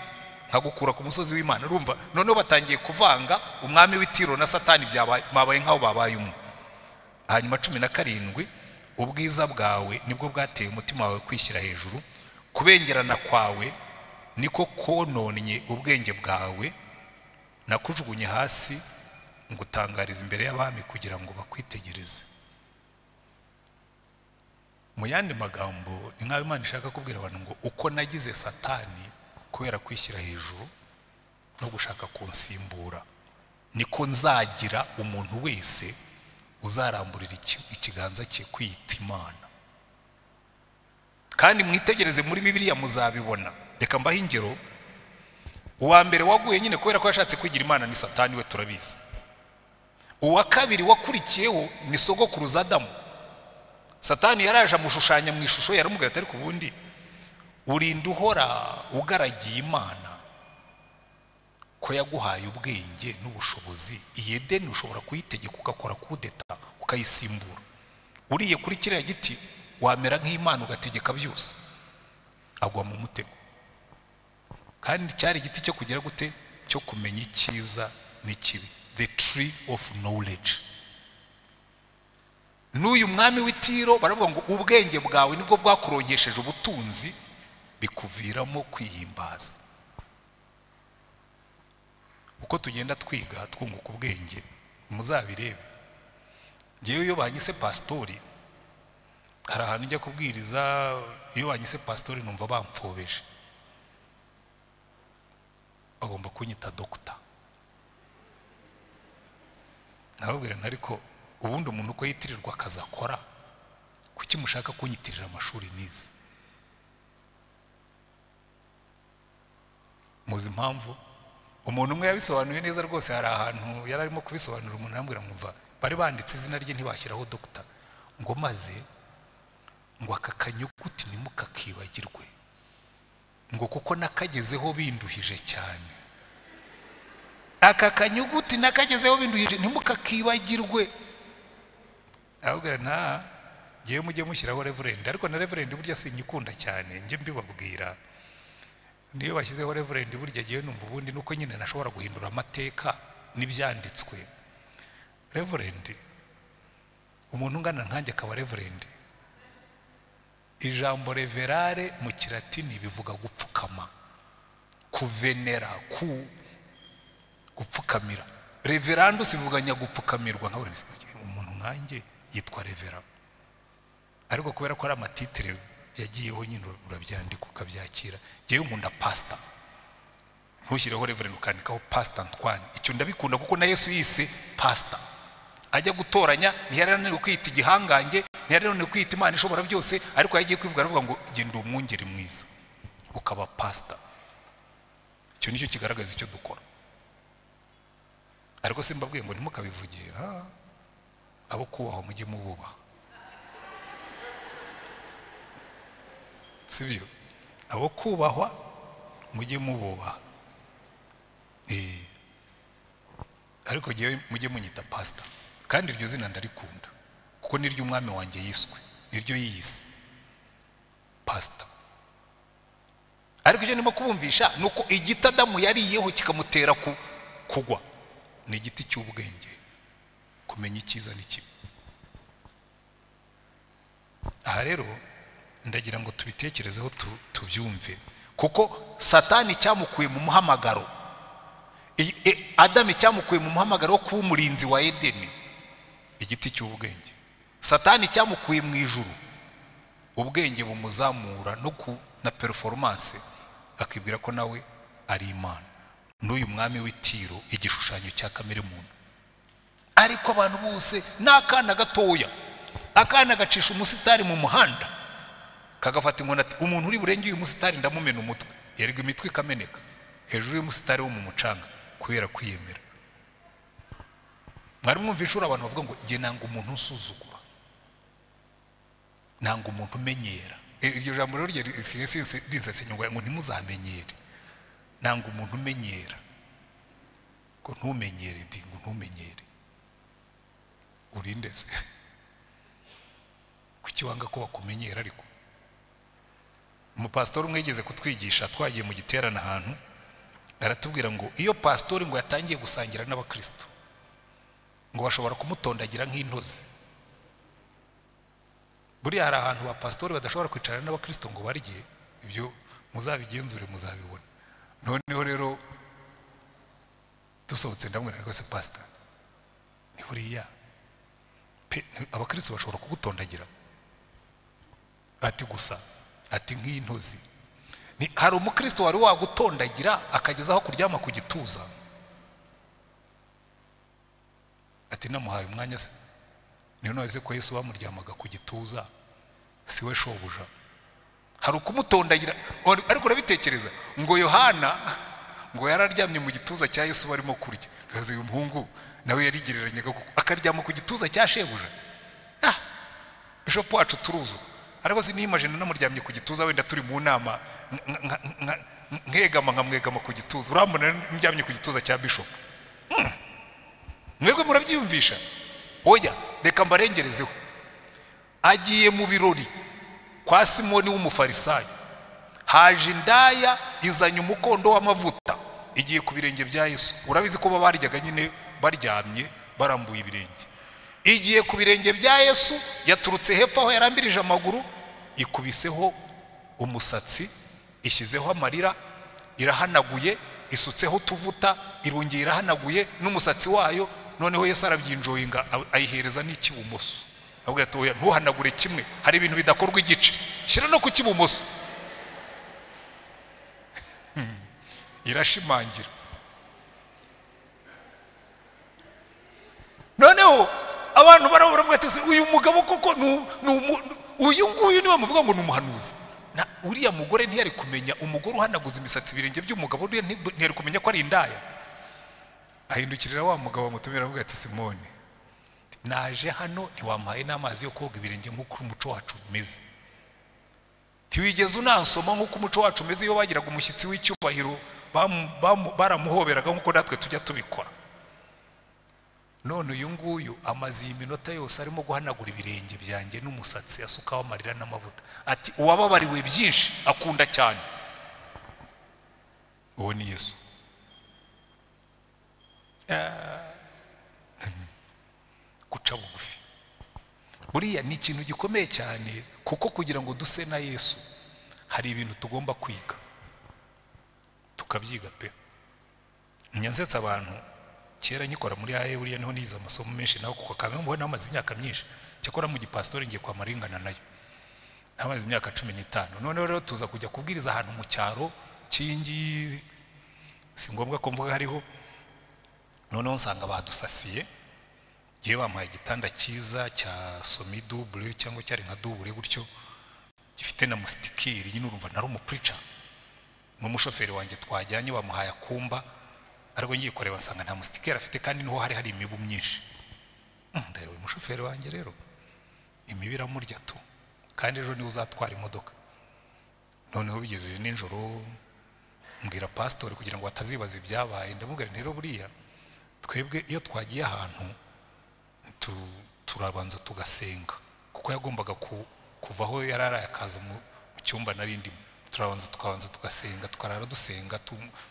nkagukura ku musozi w'Imana. Urumva noneho batangiye kuvanga umwami w'Itiro na Satani, babaye nk'aho babaye umwe. Hanyuma 17, ubwiza bwawe nibwo bwateye umutima wawe kwishyira hejuru, kubengerana kwawe niko kononnye ubwenge bwawe, nakujugunye hasi ngutangariza imbere y'abami kugira ngo bakwitegereze. Mu yandi magambo ni nk'aho Imana ishaka kubwira abantu ngo uko nagize Satani kubera kwishyira hejuru no gushaka kunsimbura, niko nzagira umuntu wese uzaramburira ikiganza cye kwita Imana. Kandi mwitegereze muri Bibiliya muzabibona. Reka mbahe ingero. Uwa mbere waguye nyine kubera ko yashatse kwigira Imana ni Satani, we turabizi. Uwa kabiri wakurikiyeho ni sogokuruza Adamu. Satani yaraje amushushanya mu ishusho, yaramubwira ati ariko ubundi urinda uhora ugaragiye Imana ko yaguhaye ubwenge n'ubushobozi, iyi Edeni ushobora kuyitegeka ugakora kudeta ukayisimbura. Uriye kuri kiriya giti wamera nk'Imana ugategeka byose. Agwa mu mutego. Kandi cyari igiti cyo kugira gute? Cyo kumenya icyiza n'ikibi, the tree of knowledge. N'uyu mwami w'Itiro baravuga ngo ubwenge bwawe nibwo bwakuronkesheje ubutunzi, bikuviramo kwihimbaza. Uko tugenda twiga twunguka ubwenge, muzabirebe. Ngewe iyo banyise pastori, hari ahantu njya kubwiriza, iyo banyise pastori numva bamfobeje, bagomba kunyita doctor. Nababwira ariko ubundi umuntu uko yitirirwa akazi akora, kuki mushaka kunyitirira amashuri nize? Muzi impamvu? Umuntu umwe yabisobanuye neza rwose, hari ahantu yari arimo kubisobanura, umuntu arambwira ngo bari banditse izina rye ntibashyiraho doctor, ngo maze ngo aka kanyuguti ntimukakibagirwe, ngo kuko nakagezeho binduhije cyane. Aka kanyuguti nakagezeho binduhije ntimukakibagirwe. Ahubwo nta ngiye mujye mushyiraho reverend, ariko na reverend burya sinyikunda cyane, njye mbibabwira. Niyo bashyizeho reverend burya giye numva ubundi nuko nyine nashobora guhindura amateka n'ibyanditswe. Reverend, umuntu ungana nkanjye akaba reverend. Ijambo reverare mu Kilatini bivuga gupfukama, kuvenera, ku gupfukamira. Reverandus bivuga nyagupfukamirwa, nkabona umuntu nkanjye yitwa revera. Ariko kubera ko ari amatitire yagiyeho nyine urabyandika ukabyakira. Ngewe nkunda pastor, ntushyireho reverend ukandikaho pastor Antoine. Icyo ndabikunda kuko na Yesu yise pastor. Ajya gutoranya ntiyari ananiwe kwita igihangange, ntiyari ananiwe kwita Imana ishobora byose, ariko yagiye kwivuga aravuga ngo genda umwungeri mwiza, ukaba pastor. Icyo nicyo kigaragaza icyo dukora. Ariko simbabwiye ngo ntimukabivuge, abo kubaho mujye mububaha, sibyo? Abo kubahwa mujye mububaha. Ariko ngewe mujye munyita pastor, kandi iryo zina ndarikunda kuko niryo umwami wanjye yiswe, niryo yiyise pastor. Ariko icyo ndimo kubumvisha nuko igiti Adamu yariyeho kikamutera kugwa ni igiti cy'ubwenge, kumenya icyiza n'ikibi. Aha rero ndagira ngo tubitekerezeho tubyumve, kuko Satani cyamukuye mu muhamagaro, Adamu cyamukuye mu muhamagaro wo kuba umurinzi wa Edeni, igiti cy'ubwenge. Satani cyamukuye mu ijuru Ubwenge bumuzamura no ku na performance, akibwira ko nawe ari Imana. N'uyu mwami w'Itiro igishushanyo cya kamere muntu. Ariko abantu bose n'akana gatoya, akana gacisha umusitari mu muhanda kagafata inkoni ati umuntu uri burenge uyu musitari ndamumena umutwe, yerega imitwe ikameneka hejuru y'umusitari wo mu mucanga kubera kwiyemera. Mwari mwumva inshuro abantu bavuga ngo jye nanga umuntu usuzugura, nanga umuntu umenyera. Iryo jambo rero rinsetse ngo ntimuzamenyere, nanga umuntu umenyera, ngo ntumenyere ndi ngo ntumenyere. Urinde se kuki wanga ko bakumenyera? Ariko umupasitori umwe yigeze kutwigisha, twagiye mu giterane ahantu, aratubwira ngo iyo pasitori ngo yatangiye gusangira n'abakristo ngo bashobora kumutondagira nk'intozi. Buriya hari ahantu ba pasitori badashobora kwicarana n'abakristo ngo barye, ibyo muzabigenzure muzabibona. Noneho rero dusohotse ndamubwira rwose pastor, ni buriya abakristo bashobora kugutondagira ati gusa ati nk'intozi. Hari umukristo wari wagutondagira akageza aho kuryama ku gituza? Ati namuhaye umwanya se, niyo none ko Yesu bamuryamaga ku gituza si we shobuja. Hari ukumutondagira, ariko urabitekereza ngo Yohana ngo yararyamye mu gituza cya Yesu barimo kurya, kazi uyu muhungu nawe yarigereranyaga akaryama ku gituza cya shebuja. Bishop wacu turuzu, ariko sinimagine namuryamye ku gituza wenda turi mu nama nkegama nkamwegama ku gituza, urambona ndyamye ku gituza cya bishop. Mwebwe murabyiyumvisha? Oya, reka mbarengerezeho. Agiye mu birori kwa Simoni w'umufarisayo, haje indaya izanye umukondo w'amavuta igiye ku birenge bya Yesu. Urabizi ko baryaga nyine baryamye barambuye ibirenge. Igiye ku birenge bya Yesu, yaturutse hepfo aho yarambirije amaguru, ikubiseho umusatsi, ishyizeho amarira, irahanaguye, isutseho utuvuta, irongera irahanaguye n'umusatsi wayo. Noneho Yesu arabyinjoyinga ayihereza n'ikibumoso, avuga ati oya ntuhanagure kimwe, hari ibintu bidakorwa igice, shyira no ku kibumoso. Irashimangira. Noneho abantu baravuga ati uyu mugabo koko uyu nguyu niwe muvuga ngo ni umuhanuzi. Na uriya mugore ntiyari kumenya, umugore uhanaguza imisatsi ibirenge by'umugabo ntiyari kumenya ko ari indaya. Ahindukirira wa mugabo amutumira avuga ati Simoni, naje hano ntiwampaye n'amazi yo koga ibirenge nk'uko umuco wacu umeze, ntiwigeze unansoma nk'uko umuco wacu umeze. Iyo bagiraga umushyitsi w'icyubahiro baramuhoberaga nk'uko natwe tujya tubikora. None uyu nguyu amaze iyi minota yose arimo guhanagura ibirenge byanjye n'umusatsi, asukaho amarira n'amavuta. Ati uwababariwe byinshi akunda cyane, uwo ni Yesu. Guca bugufi buriya ni ikintu gikomeye cyane, kuko kugira ngo duse na Yesu hari ibintu tugomba kwiga tukabyiga pe. Nyansetsa abantu kera nkikora muri aye, buriya niho nize amasomo menshi naho, kuko kamwe mbona namaze imyaka myinshi cyakora mu gipastori ngiye kwa maringana nayo namaze imyaka 15. Noneho rero tuza kujya kubwiriza ahantu mu cyaro kingi, si ngombwa ko mvuga hariho. Noneho nsanga badusasiye, giye bamuhaye igitanda cyiza cya semi double cyangwa cyari nka double gutyo, gifite na mustikiri nyine, urumva nari umupreacher n'umushoferi wanjye twajyanye bamuhaye akumba, ariko ngiye kureba nsanga nta mustikiri afite kandi niho hari hari imibu myinshi. Ndareba umushoferi wanjye rero imibu iramurya tu, kandi ejo niwe uzatwara imodoka. Noneho bigeze nijoro mbwira pastor kugira ngo atazibaza ibyabaye, ndamubwira rero buriya twebwe iyo twagiye ahantu turabanza tugasenga, kuko yagombaga kuva aho yararaye akaza mu cyumba nari ndimo. Turabanza tukabanza tugasenga, tukarara dusenga,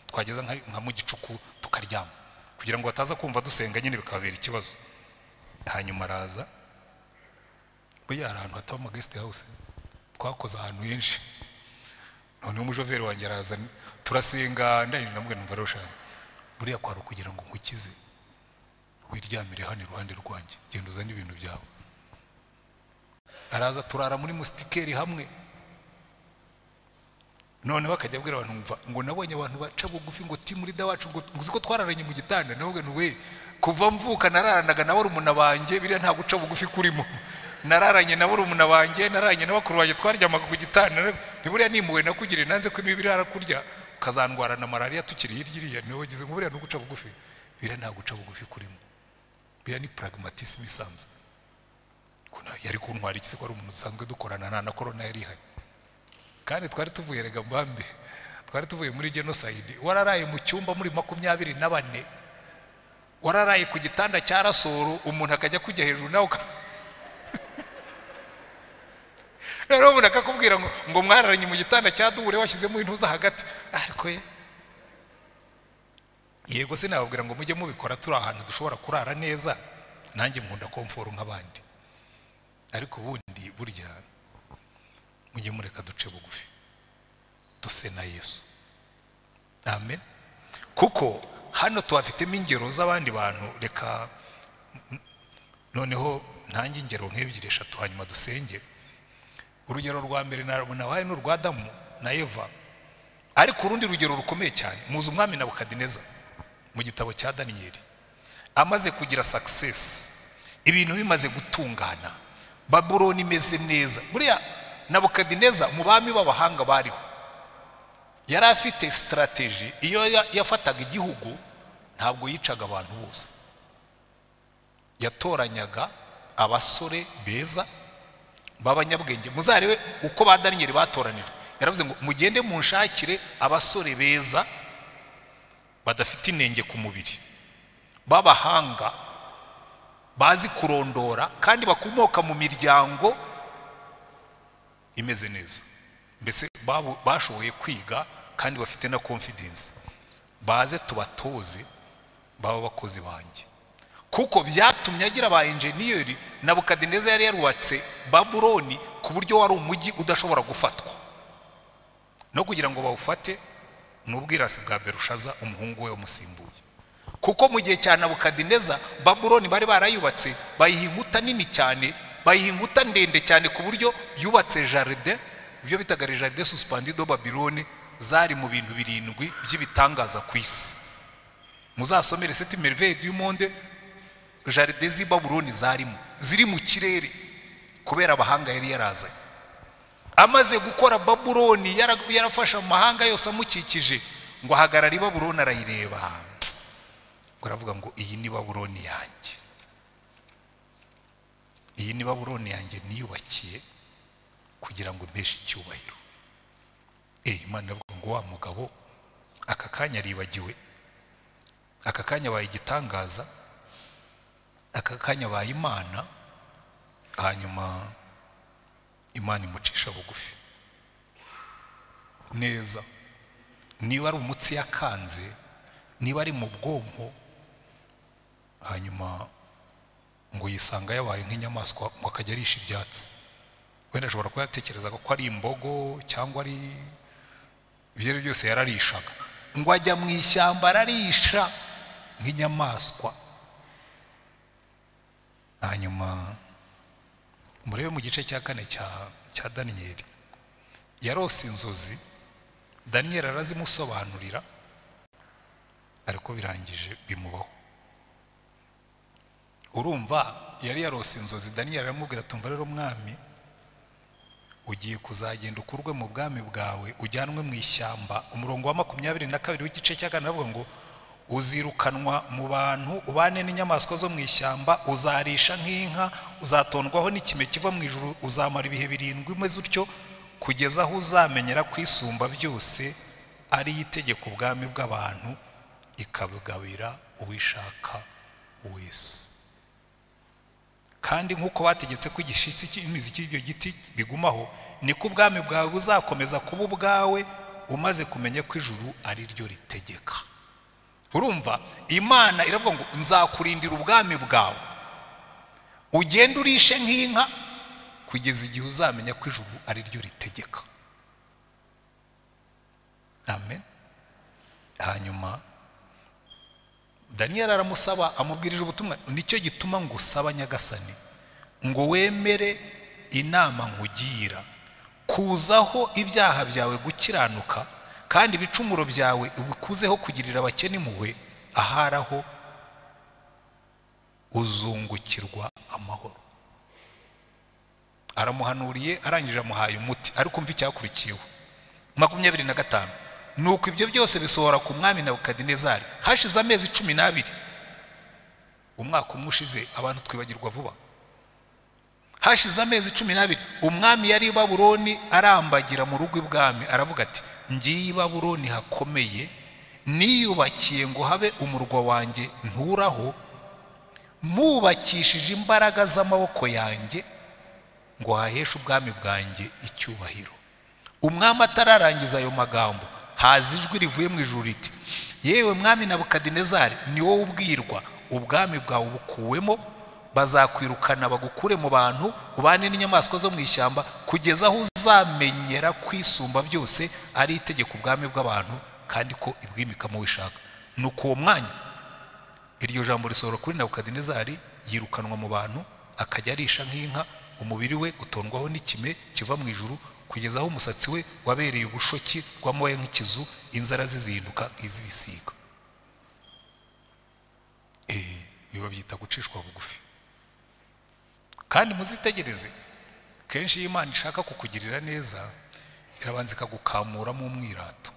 twageza nka mu gicuku tukaryama kugira ngo bataza kumva dusenga nyine bikababera ikibazo. Hanyuma araza, buriya hari ahantu hataba ama guest house, twakoze ahantu henshi. Noneho umushoferi wanjye araza turasenga, ndangije ndamubwira numva rero shaka buriya kwari kugira ngo nkukize wiryamire hano iruhande rwanjye, genda uzane ibintu byawe. Araza turara muri musitikeri hamwe. Noneho akajya abwira abantu ngo nabonye abantu baca bugufi ngo team leader wacu ngo uzi ko twararanye mu gitanda. Navuga nti we kuva mvuka nararanaga na barumuna banjye, biriya nta guca bugufi kurimo. Nararanye na barumuna banjye, nararanye na bakuru banjye, twaryamaga ku gitanda. Ntiburiya nimuwe nakugiriye nanze ko imibiri arakurya ukazandwara na malaria tukiri hirya iriya. Niwe wagize ngo buriya no guca bugufi, biriya nta guca bugufi kurimo, biriya ni pragmatisme isanzwe. Yari kuntwara iki se ko ari umuntu usanzwe dukorana, nta na corona yari ihari. Kandi twari tuvuye rega mbambe, twari tuvuye muri genocide. Wararaye mu cyumba muri 24, wararaye ku gitanda cya rasoro, umuntu akajya kujya hejuru nawe rero umuntu akakubwira ngo mwararanye mu gitanda cya dubure washyizemo intuza hagati. Ariko ye yego sinababwira ngo mujye mubikora, turi ahantu dushobora kurara neza, nanjye nkunda komfort nk'abandi. Ariko ubundi burya mujye mureka duce bugufi duse na Yesu. Amen. Kuko hano tuhafitemo ingero z'abandi bantu. Reka noneho ntange ingero nk'ebyiri eshatu hanyuma dusenge. Urugero rwa mbere nabaye ni urwa Adamu na Eva. Ariko urundi rugero rukomeye cyane muzi umwami Nebukadineza mu gitabo cya Daniyeli. Amaze kugira success, ibintu bimaze gutungana, Babuloni imeze neza. Buriya Nebukadineza mu bami b'abahanga bariho yari afite strategy. Iyo yafataga igihugu ntabwo yicaga abantu bose, yatoranyaga abasore beza b'abanyabwenge. Muzarebe uko ba Daniyeli batoranijwe. Yaravuze ngo mugende munshakire abasore beza badafite inenge ku mubiri, b'abahanga, bazi kurondora kandi bakomoka mu miryango imeze neza, mbese bashoboye kwiga kandi bafite na confidence, baze tubatoze baba abakozi banjye. Kuko byatumye agira ba engineer. Nebukadineza yari yarubatse Babuloni ku buryo wari umujyi udashobora gufatwa, no kugira ngo bawufate n'ubwirasi bwa Berushaza umuhungu we umusimbuye. Kuko mu gihe cya Nebukadineza Babuloni bari barayubatse, bayiha inkuta nini cyane, bayiha inkuta ndende cyane, ku buryo yubatse jardin, ibyo bitaga jardin suspendu de Babylone, zari mu bintu 7 by'ibitangaza ku isi. Muzasomere sept merveilles du monde, jardin z'i Babuloni zarimo ziri mu kirere kubera abahanga yari yarazanye. Amaze gukora Babuloni yarafashe amahanga yose amukikije, ngo ahagarara i Babuloni arayireba, ngo aravuga ngo iyi ni Babuloni yanjye, iyi ni Babuloni yanjye niyubakiye kugira ngo mpeshe icyubahiro. Imana iravuga ngo wa mugabo aka kanya aribagiwe, aka kanya abaye igitangaza, aka kanya abaye Imana. Hanyuma Imana imucisha bugufi neza. Niba ari umutsi yakanze, niba ari mu bwonko, hanyuma ngo yisanga yabaye nk'inyamaswa, ngo akajya arisha ibyatsi. Wenda ashobora kuba yatekerezaga ko ari imbogo cyangwa ari ibyo byose, yararishaga. Ngo ajya mu ishyamba ararisha nk'inyamaswa. Hanyuma murebe mu gice cya 4 cya Daniyeli, yarose inzozi, Daniyeli arazimusobanurira, ariko birangije bimubaho. Urumva yari yarose inzozi, Daniyeli aramubwira tumva rero mwami, ugiye kuzagenda ukurwe mu bwami bwawe ujyanwe mu ishyamba. Umurongo wa 22 w'igice cya 4 avuga ngo uzirukanwa mu bantu ubane n'inyamaswa zo mu ishyamba, uzarisha nk'inka, uzatondwaho n'ikime kiva mu ijuru, uzamara ibihe 7 umeze utyo, kugeza aho uzamenyera kwisumba byose ari itegeko ubwami bw'abantu ikabugabira uwishaka wese. Kandi nk'uko bategetse ko igishitsi cy'imizi cy'ibyo giti bigumaho, niko ubwami bwawe buzakomeza kuba ubwawe, umaze kumenya ko ijuru ari ryo ritegeka. Urumva Imana iravuga ngo nzakurindira ubwami bwawe, ugende urishe nk'inka kugeza igihe uzamenya ko ijuru ari ryo ritegeka. Amen. Hanyuma Daniel aramusaba, amubwirije ubutumwa, nicyo gituma ngusaba Nyagasani ngo wemere inama nkugira, kuzaho ibyaha byawe gukiranuka, kandi ibicumuro byawe ubikuzeho kugirira abakene impuhwe, aharaho uzungukirwa amahoro. Aramuhanuriye, arangije amuhaye umuti, ariko umva icyakurikiyeho. 25, nuko ibyo byose bisohora ku mwami Nebukadinezari. Hashize amezi 12, umwaka umwe ushize, abantu twibagirwa vuba. Hashize amezi 12, umwami yari i Babuloni arambagira mu rugo ibwami, aravuga ati ngiye i Babuloni hakomeye, niyubakiye ngo habe umurwa wanjye nturaho, mubakishije imbaraga z'amaboko yanjye ngo haheshe ubwami bwanjye icyubahiro. Umwami atararangiza ayo magambo, haza ijwi rivuye mu ijuru riti yewe mwami Nebukadinezari, ni wowe ubwirwa, ubwami bwawe bukuwemo, bazakwirukana bagukure mu bantu, ubane n'inyamaswa zo mu ishyamba, kugeza aho uzamenyera kwisumba byose ari itegeko ubwami bw'abantu, kandi ko ibwimikamo wishaka. Nuko uwo mwanya iryo jambo risohora kuri Nebukadinezari, yirukanwa mu bantu, akajya arisha nk'inka, umubiri we utondwaho n'ikime kiva mu ijuru, kugeza aho umusatsi we wabereye ubushoki rw'amoya nk'ikizu, inzara zizinduka nk'iz'ibisiga. Biba byita gucishwa bugufi. Kandi muzitegereze, kenshi iyo Imana ishaka kukugirira neza, irabanza ikagukamuramo umwirato,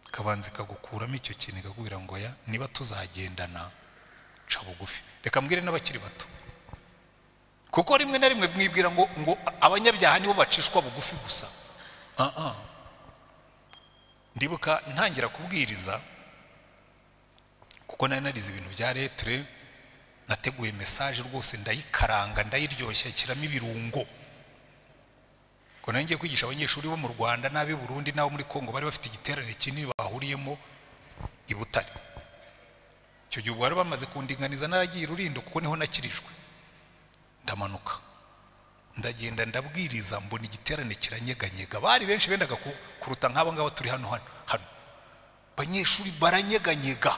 ikabanza ikagukuramo icyo kintu, ikakubwira ngo ya niba tuzagendana ca bugufi. Reka mbwire n'abakiri bato, kuko rimwe na rimwe mwibwira ngo abanyabyaha nibo bacishwa bugufi gusa. Ndibuka ntangira kubwiriza, kuko nari narize ibintu bya lettre, nateguye message rwose ndayikaranga, ndayiryoshya, kiramo ibirungo. Ko nari ngiye kwigisha abanyeshuri bo mu Rwanda n'ab'i Burundi n'abo muri Kongo, bari bafite igiterane kinini bahuriyemo i Butare. Icyo gihe bari bamaze kundinganiza, naragiye Rurindo kuko niho nakirijwe. Ndamanuka ndagenda ndabwiriza, mbona igiterane kiranyeganyega, bari benshi bendaga kuruta nk'abo ngabo turi hano hano. Abanyeshuri baranyeganyega,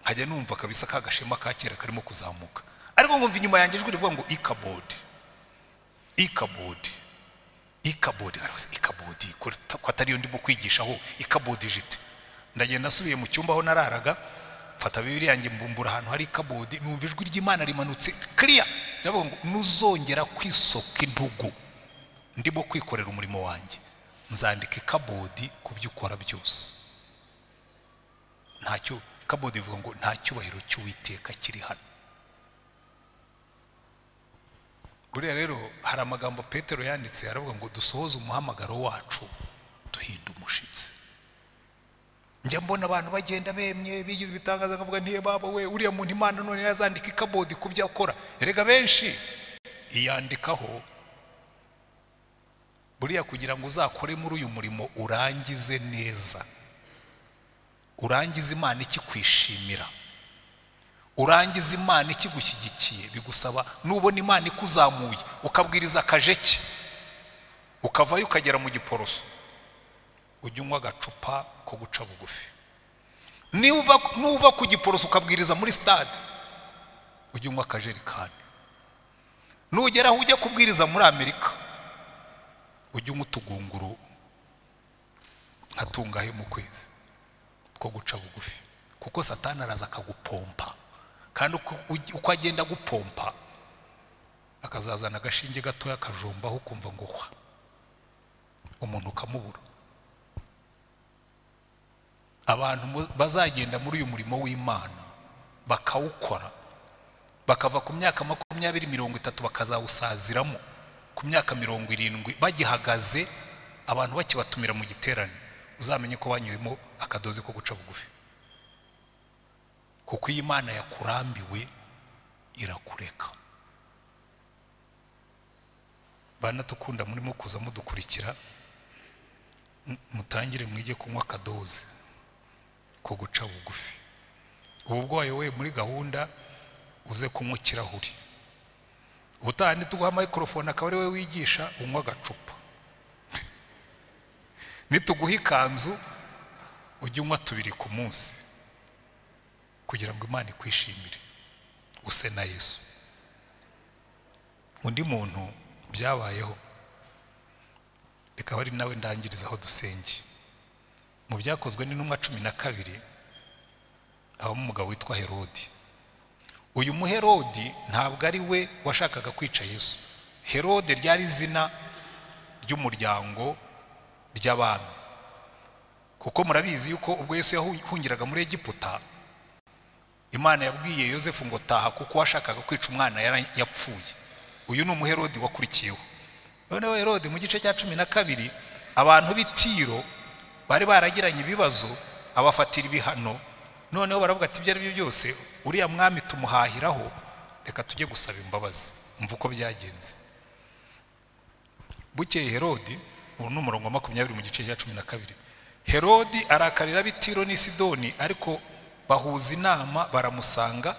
nkajya numva kabisa ka gashema ka kera karimo kuzamuka, ariko ngumva inyuma yanjye ijwi rivuga ngo ikabodi, ikabodi, ikabodi. Ikabodi ko atariyo ndimo kwigishaho, ikabodi jite. Ndagenda nasubiye mu cyumba aho nararaga, mfata Bibiliya yanjye mbumbura ahantu hari ikabodi, numva ijwi ry'Imana rimanutse clear, ndavuga ngo nuzongera kwisoka intugu ndimo kwikorera umurimo wanjye, nzandika ikabodi ku byo ukora byose. Ntacyo ikabodi ivuga ngo nta cyubahiro cy'Uwiteka kiri hano. Buriya rero hari amagambo Petero yanditse, aravuga ngo dusohoze umuhamagaro wacu duhinda umushitsi. Njya mbona abantu bagenda bemye bigize ibitangaza, nkavuga ntiye baba we, uriya muntu Imana none yazandika ikabodi ku byo akora. Erega benshi iyandikaho buriya kugira ngo uzakore muri uyu murimo urangize neza, urangize Imana ikikwishimira, urangize Imana ikigushyigikiye. Bigusaba nubona Imana ikuzamuye ukabwiriza akajeke, ukavayo ukagera mu Giporoso, ujya unywa agacupa ko guca bugufi. Nuva ku Giporoso ukabwiriza muri stade, ujya unywa akajerikani. Nugera aho ujya kubwiriza muri Amerika, ujya unywa utugunguru nka tungahe mu kwezi two guca bugufi, kuko Satani araza akagupompa, kandi uko agenda agupompa akazazana agashinge gatoya akajombaho, ukumva ngo hwa, umuntu ukamubura. Abantu bazagenda muri uyu murimo w'Imana bakawukora, bakava ku myaka 20 30 bakazawusaziramo ku myaka 70 bagihagaze, abantu bakibatumira mu giterane, uzamenye ko banywemo akadozi ko guca bugufi. Kuko iyi Imana yakurambiwe irakureka. Bana tukunda murimo kuza mudukurikira, mutangire mwige kunywa akadozi ko guca bugufi. Ubu bwayo we muri gahunda uze kunywa ikirahuri, ubutaha nituguha microphone akaba ari we wigisha, unywa agacupa. Nituguha ikanzu ujye unywa 2 ku munsi, kugira ngo Imana ikwishimire, use na Yesu. Undi muntu byabayeho, reka bari nawe ndangiriza aho dusenge. Mu byakozwe n'intumwa 12 habamo umugabo witwa Herodi. Uyu muherodi ntabwo ari we washakaga kwica Yesu. Herode ryari izina ry'umuryango ry'abami, kuko murabizi yuko ubwo Yesu yahungiraga muri Egiputa, Imana yabwiye Yosefu ngo taha kuko washakaga kwica umwana yapfuye. Uyu ni umuherodi wakurikiyeho. Noneho Herode mu gice cya 12 abantu b'Itiro bari baragiranye ibibazo, abafatira ibihano. Noneho baravuga ati ibyo ari byo byose uriya mwami tumuhahiraho, reka tujye gusaba imbabazi. Umva uko byagenze. Bukeye Herodi, ubu ni umurongo wa 20 mu gice cya 12, Herodi arakarira ab'Itiro n'i Sidoni, ariko bahuza inama baramusanga,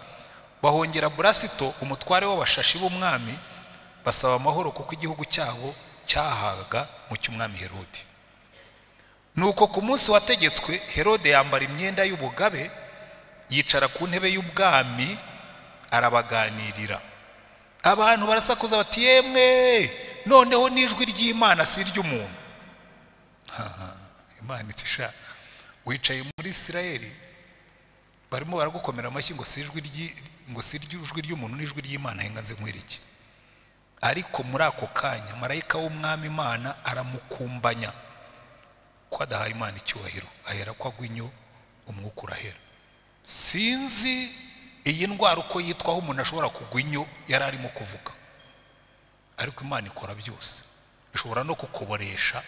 bahongera Burasito umutware w'abashashi b'umwami, basaba amahoro kuko igihugu cyabo cyahaga mu cy'umwami Herodi. Nuko ku munsi wategetswe Herode yambara imyenda y'ubugabe, yicara ku ntebe y'ubwami arabaganirira. Abantu barasakuza bati yemwe, noneho n'ijwi ry'Imana si iry'umuntu. Imana iti sha, wicaye muri Isirayeli barimo baragukomera amashyi ngo si ijwi ry'umuntu n'ijwi ry'Imana, henga nze nkwereke. Ariko muri ako kanya marayika w'umwami Imana aramukumbanya ko adahaye Imana icyubahiro, ahera ko agwa inyo, umwuka urahera. Sinzi iyi ndwara uko yitwaho umuntu ashobora kugwa inyo yari arimo kuvuga, ariko Imana ikora byose, ishobora no kukuboresha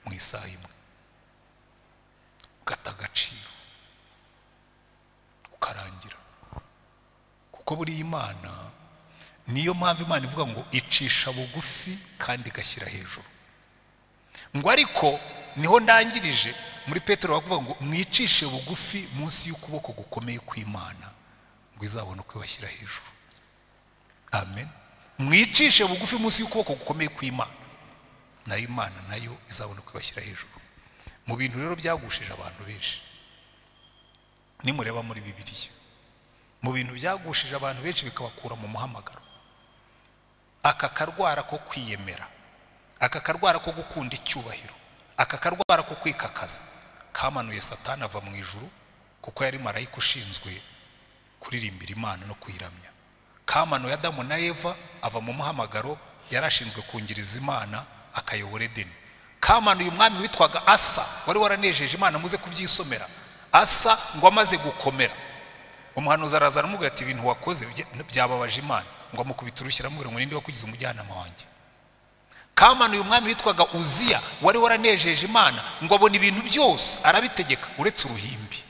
mu isaha imwe ugata agaciro ukarangira. Kuko buri Imana, niyo mpamvu Imana ivuga ngo icisha bugufi kandi igashyira hejuru. Ngo ariko niho ndangirije muri Petero bakuvuga ngo mwicishe bugufi munsi y'ukuboko gukomeye kw'Imana ngo izabone uko ibashyira hejuru. Amen. Mwicishe bugufi munsi y'ukuboko gukomeye kw'Imana, nayo Imana nayo izabone uko ibashyira hejuru. Mu bintu rero byagushije abantu benshi, nimureba muri Bibiliya, mu bintu byagushije abantu benshi bikabakura mu muhamagaro, aka karwara ko kwiyemera, aka karwara ko gukunda icyubahiro, aka karwara ko kwikakaza, kamanuye Satani ava mu ijuru, kuko yari marayika ushinzwe kuririmbira Imana no kuyiramya. Kamanuye Adamu na Eva ava mu muhamagaro, yarashinzwe kungiriza Imana akayobora Edeni. Kamanuye umwami witwaga Asa wari waranejeje Imana, muze kubyisomera. Asa ngo amaze gukomera, umuhanuzi araza aramubwira ati ibintu wakoze byababaje Imana, ngo amukubita urushyi aramubwira ngo ninde wakugize umujyanama wanjye. Kamanuye umwami witwaga Uziya wari waranejeje Imana, ngo abona ibintu byose arabitegeka uretse uruhimbi.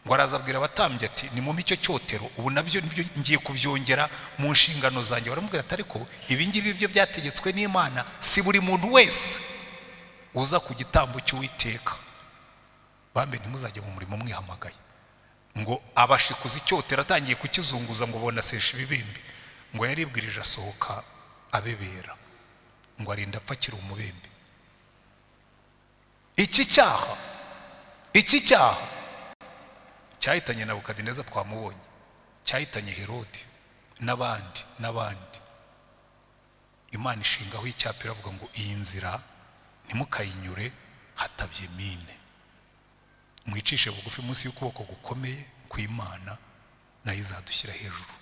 Ngo araza abwira abatambyi ati nimumpe icyo cyotero, ubu nabyo nibyo ngiye kubyongera mu nshingano zanjye. Baramubwira ati ariko ibi ngibi byo byategetswe n'Imana, si buri muntu wese uza ku gitambo cy'Uwiteka. Bambe ntimuzajye mu murimo mwihamagaye. Ngo abashikuza icyotero atangiye kukizunguza ngo bona sesha ibibembe, ngo yaribwirije asohoka abebera, ngo arinda apfa akiri umubembe. Iki cyaha cyahitanye Nebukadineza twamubonye, cyahitanye Herode n'abandi n'abandi. Imana ishingaho icyapa iravuga ngo iyi nzira ntimukayinyure hatabye mine, mwicishe bugufi munsi y'ukuboko gukomeye kw'Imana, nayo izadushyira hejuru.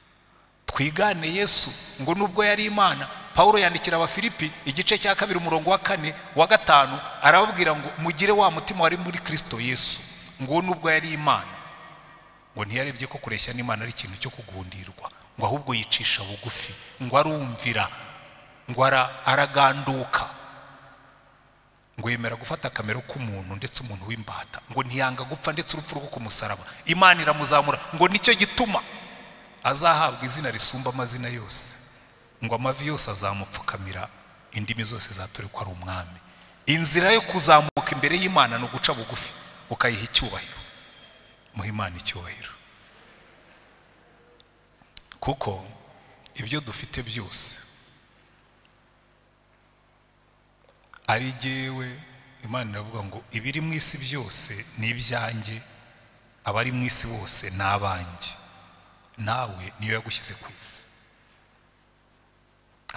Twigane Yesu ngo nubwo yari Imana. Paulo yandikira Abafilipi igice cya 2 umurongo wa 4 wa 5 arababwira ngo mugire wa mutima wari muri Kristo Yesu, ngo nubwo yari Imana ngo ntiyarebye ko kureshya n'Imana ari ikintu cyo kugundirwa, ngo ahubwo yicisha bugufi, ngo arumvira, ngo araganduka, ngo yemera gufata akamero k'umuntu ndetse umuntu w'imbata, ngo ntiyanga gupfa ndetse urupfu rwo ku musaraba. Imana iramuzamura, ngo nicyo gituma azahabwa izina risumba amazina yose, ngo amavi yose azamupfukamira, indimi zose zature ko ari umwami. Inzira yo kuzamuka imbere y'Imana ni uguca bugufi ukayiha icyubahiro. Muhe Imana icyubahiro, kuko ibyo dufite byose ari jyewe. Imana iravuga ngo ibiri mu isi byose ni ibyanjye, abari mu isi bose ni abanjye, nawe niyo yagushyize ku isi.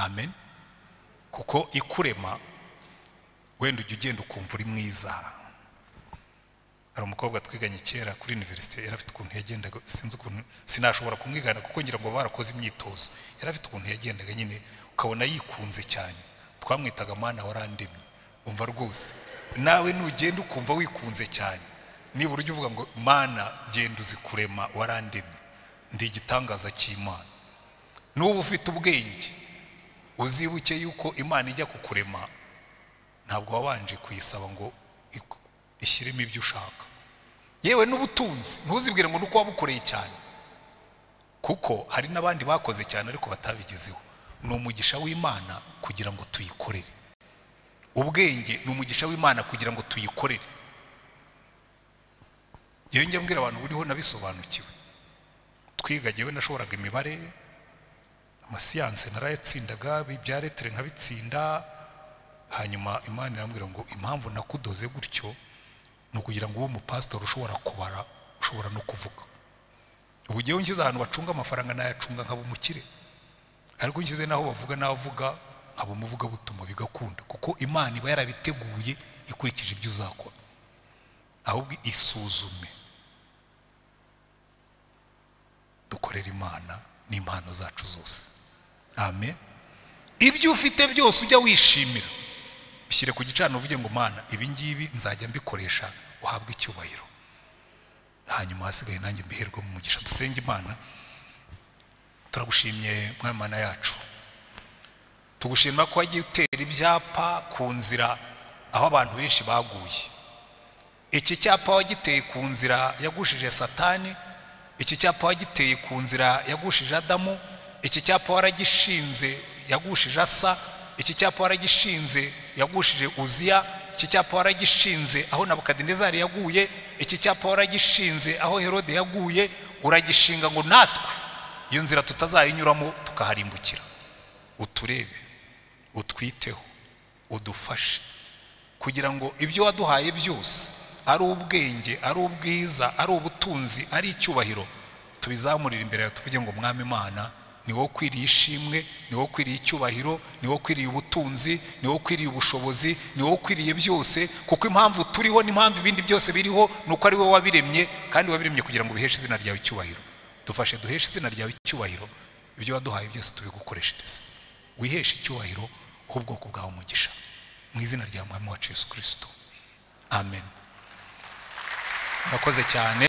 Amen. Kuko ikurema wenda ujya ugenda ukumva uri mwiza. Hari umukobwa twiganye kera kuri universite, yari afite ukuntu yagendaga, sinzi ukuntu, sinashobora kumwigana kuko ngira ngo barakoze imyitozo. Yari afite ukuntu yagendaga nyine ukabona yikunze cyane, twamwitaga Mana warandemye. Umva rwose nawe nugenda ukumva wikunze cyane, nibura ujya uvuga ngo Mana genda uzi kurema warandemye, ndi igitangaza cy'Imana. N'ubu ufite ubwenge uzibuke yuko Imana ijya kukurema ntabwo wabanje kuyisaba ngo ishyiremo ibyo ushaka. Yewe n'ubutunzi ntuzibwire ngo nuko wabukoreye cyane, kuko hari n'abandi bakoze cyane ariko batabigezeho. Ni umugisha w'Imana kugira ngo tuyikorere. Ubwenge ni umugisha w'Imana kugira ngo tuyikorere. Yewe njya mbwira abantu buriho nabisobanukiwe. Twiga jewe nashoboraga imibare, amasiyanse narayatsindaga, ibya lettre nkabitsinda. Hanyuma Imana irambwira ngo impamvu nakudoze gutyo ni ukugira ngo ube umupasitori ushobora kubara, ushobora no kuvuga. Ubu ngewe nshyize ahantu bacunga amafaranga nayacunga nkaba umukire, ariko nshyize naho bavuga navuga nkaba umuvugabutumwa bigakunda, kuko Imana iba yarabiteguye ikurikije ibyo uzakora. Ahubwo isuzume, dukorere Imana n'impano zacu zose. Amen. Ibyo ufite byose ujya wishimira, bishyire ku gicaniro uvuge ngo Mana ibi ngibi nzajya mbikoresha uhabwe icyubahiro, hanyuma hasigaye nanjye mbiherwe mu mugisha. Dusenge Imana. Turagushimye Mwami Mana yacu, tugushima ko wagiye utera ibyapa ku nzira aho abantu benshi baguye. Iki cyapa wagiteye ku nzira yagushije Satani, iki cyapa wagiteye ku nzira yagushije Adamu, iki cyapa waragishinze yagushije Asa, iki cyapa waragishinze yagushije Uziya, iki cyapa waragishinze aho Nabukadinezari yaguye, iki cyapa waragishinze aho Herode yaguye. Uragishinga ngo natwe iyo nzira tutazayinyuramo tukaharimbukira. Uturebe, utwiteho, udufashe kugira ngo ibyo waduhaye byose, ari ubwenge, ari ubwiza, ari ubutunzi, ari icyubahiro, tubizamurire imbere yawe tuvuge ngo Mwami Imana ni wowe ukwiriye ishimwe, ni wowe ukwiriye icyubahiro, ni wowe ukwiriye ubutunzi, ni wowe ukwiriye ubushobozi, ni wowe ukwiriye byose, kuko impamvu turiho n'impamvu ibindi byose biriho ni uko ari wowe wabiremye, kandi wabiremye kugira ngo biheshe izina ryawe icyubahiro. Dufashe duheshe izina ryawe icyubahiro, ibyo waduhaye byose tubigukoreshereze. Wiheshe icyubahiro ubwoko bwawe umugisha, mu izina rya Mwami wacu Yesu Kristo. Amen. Murakoze cyane.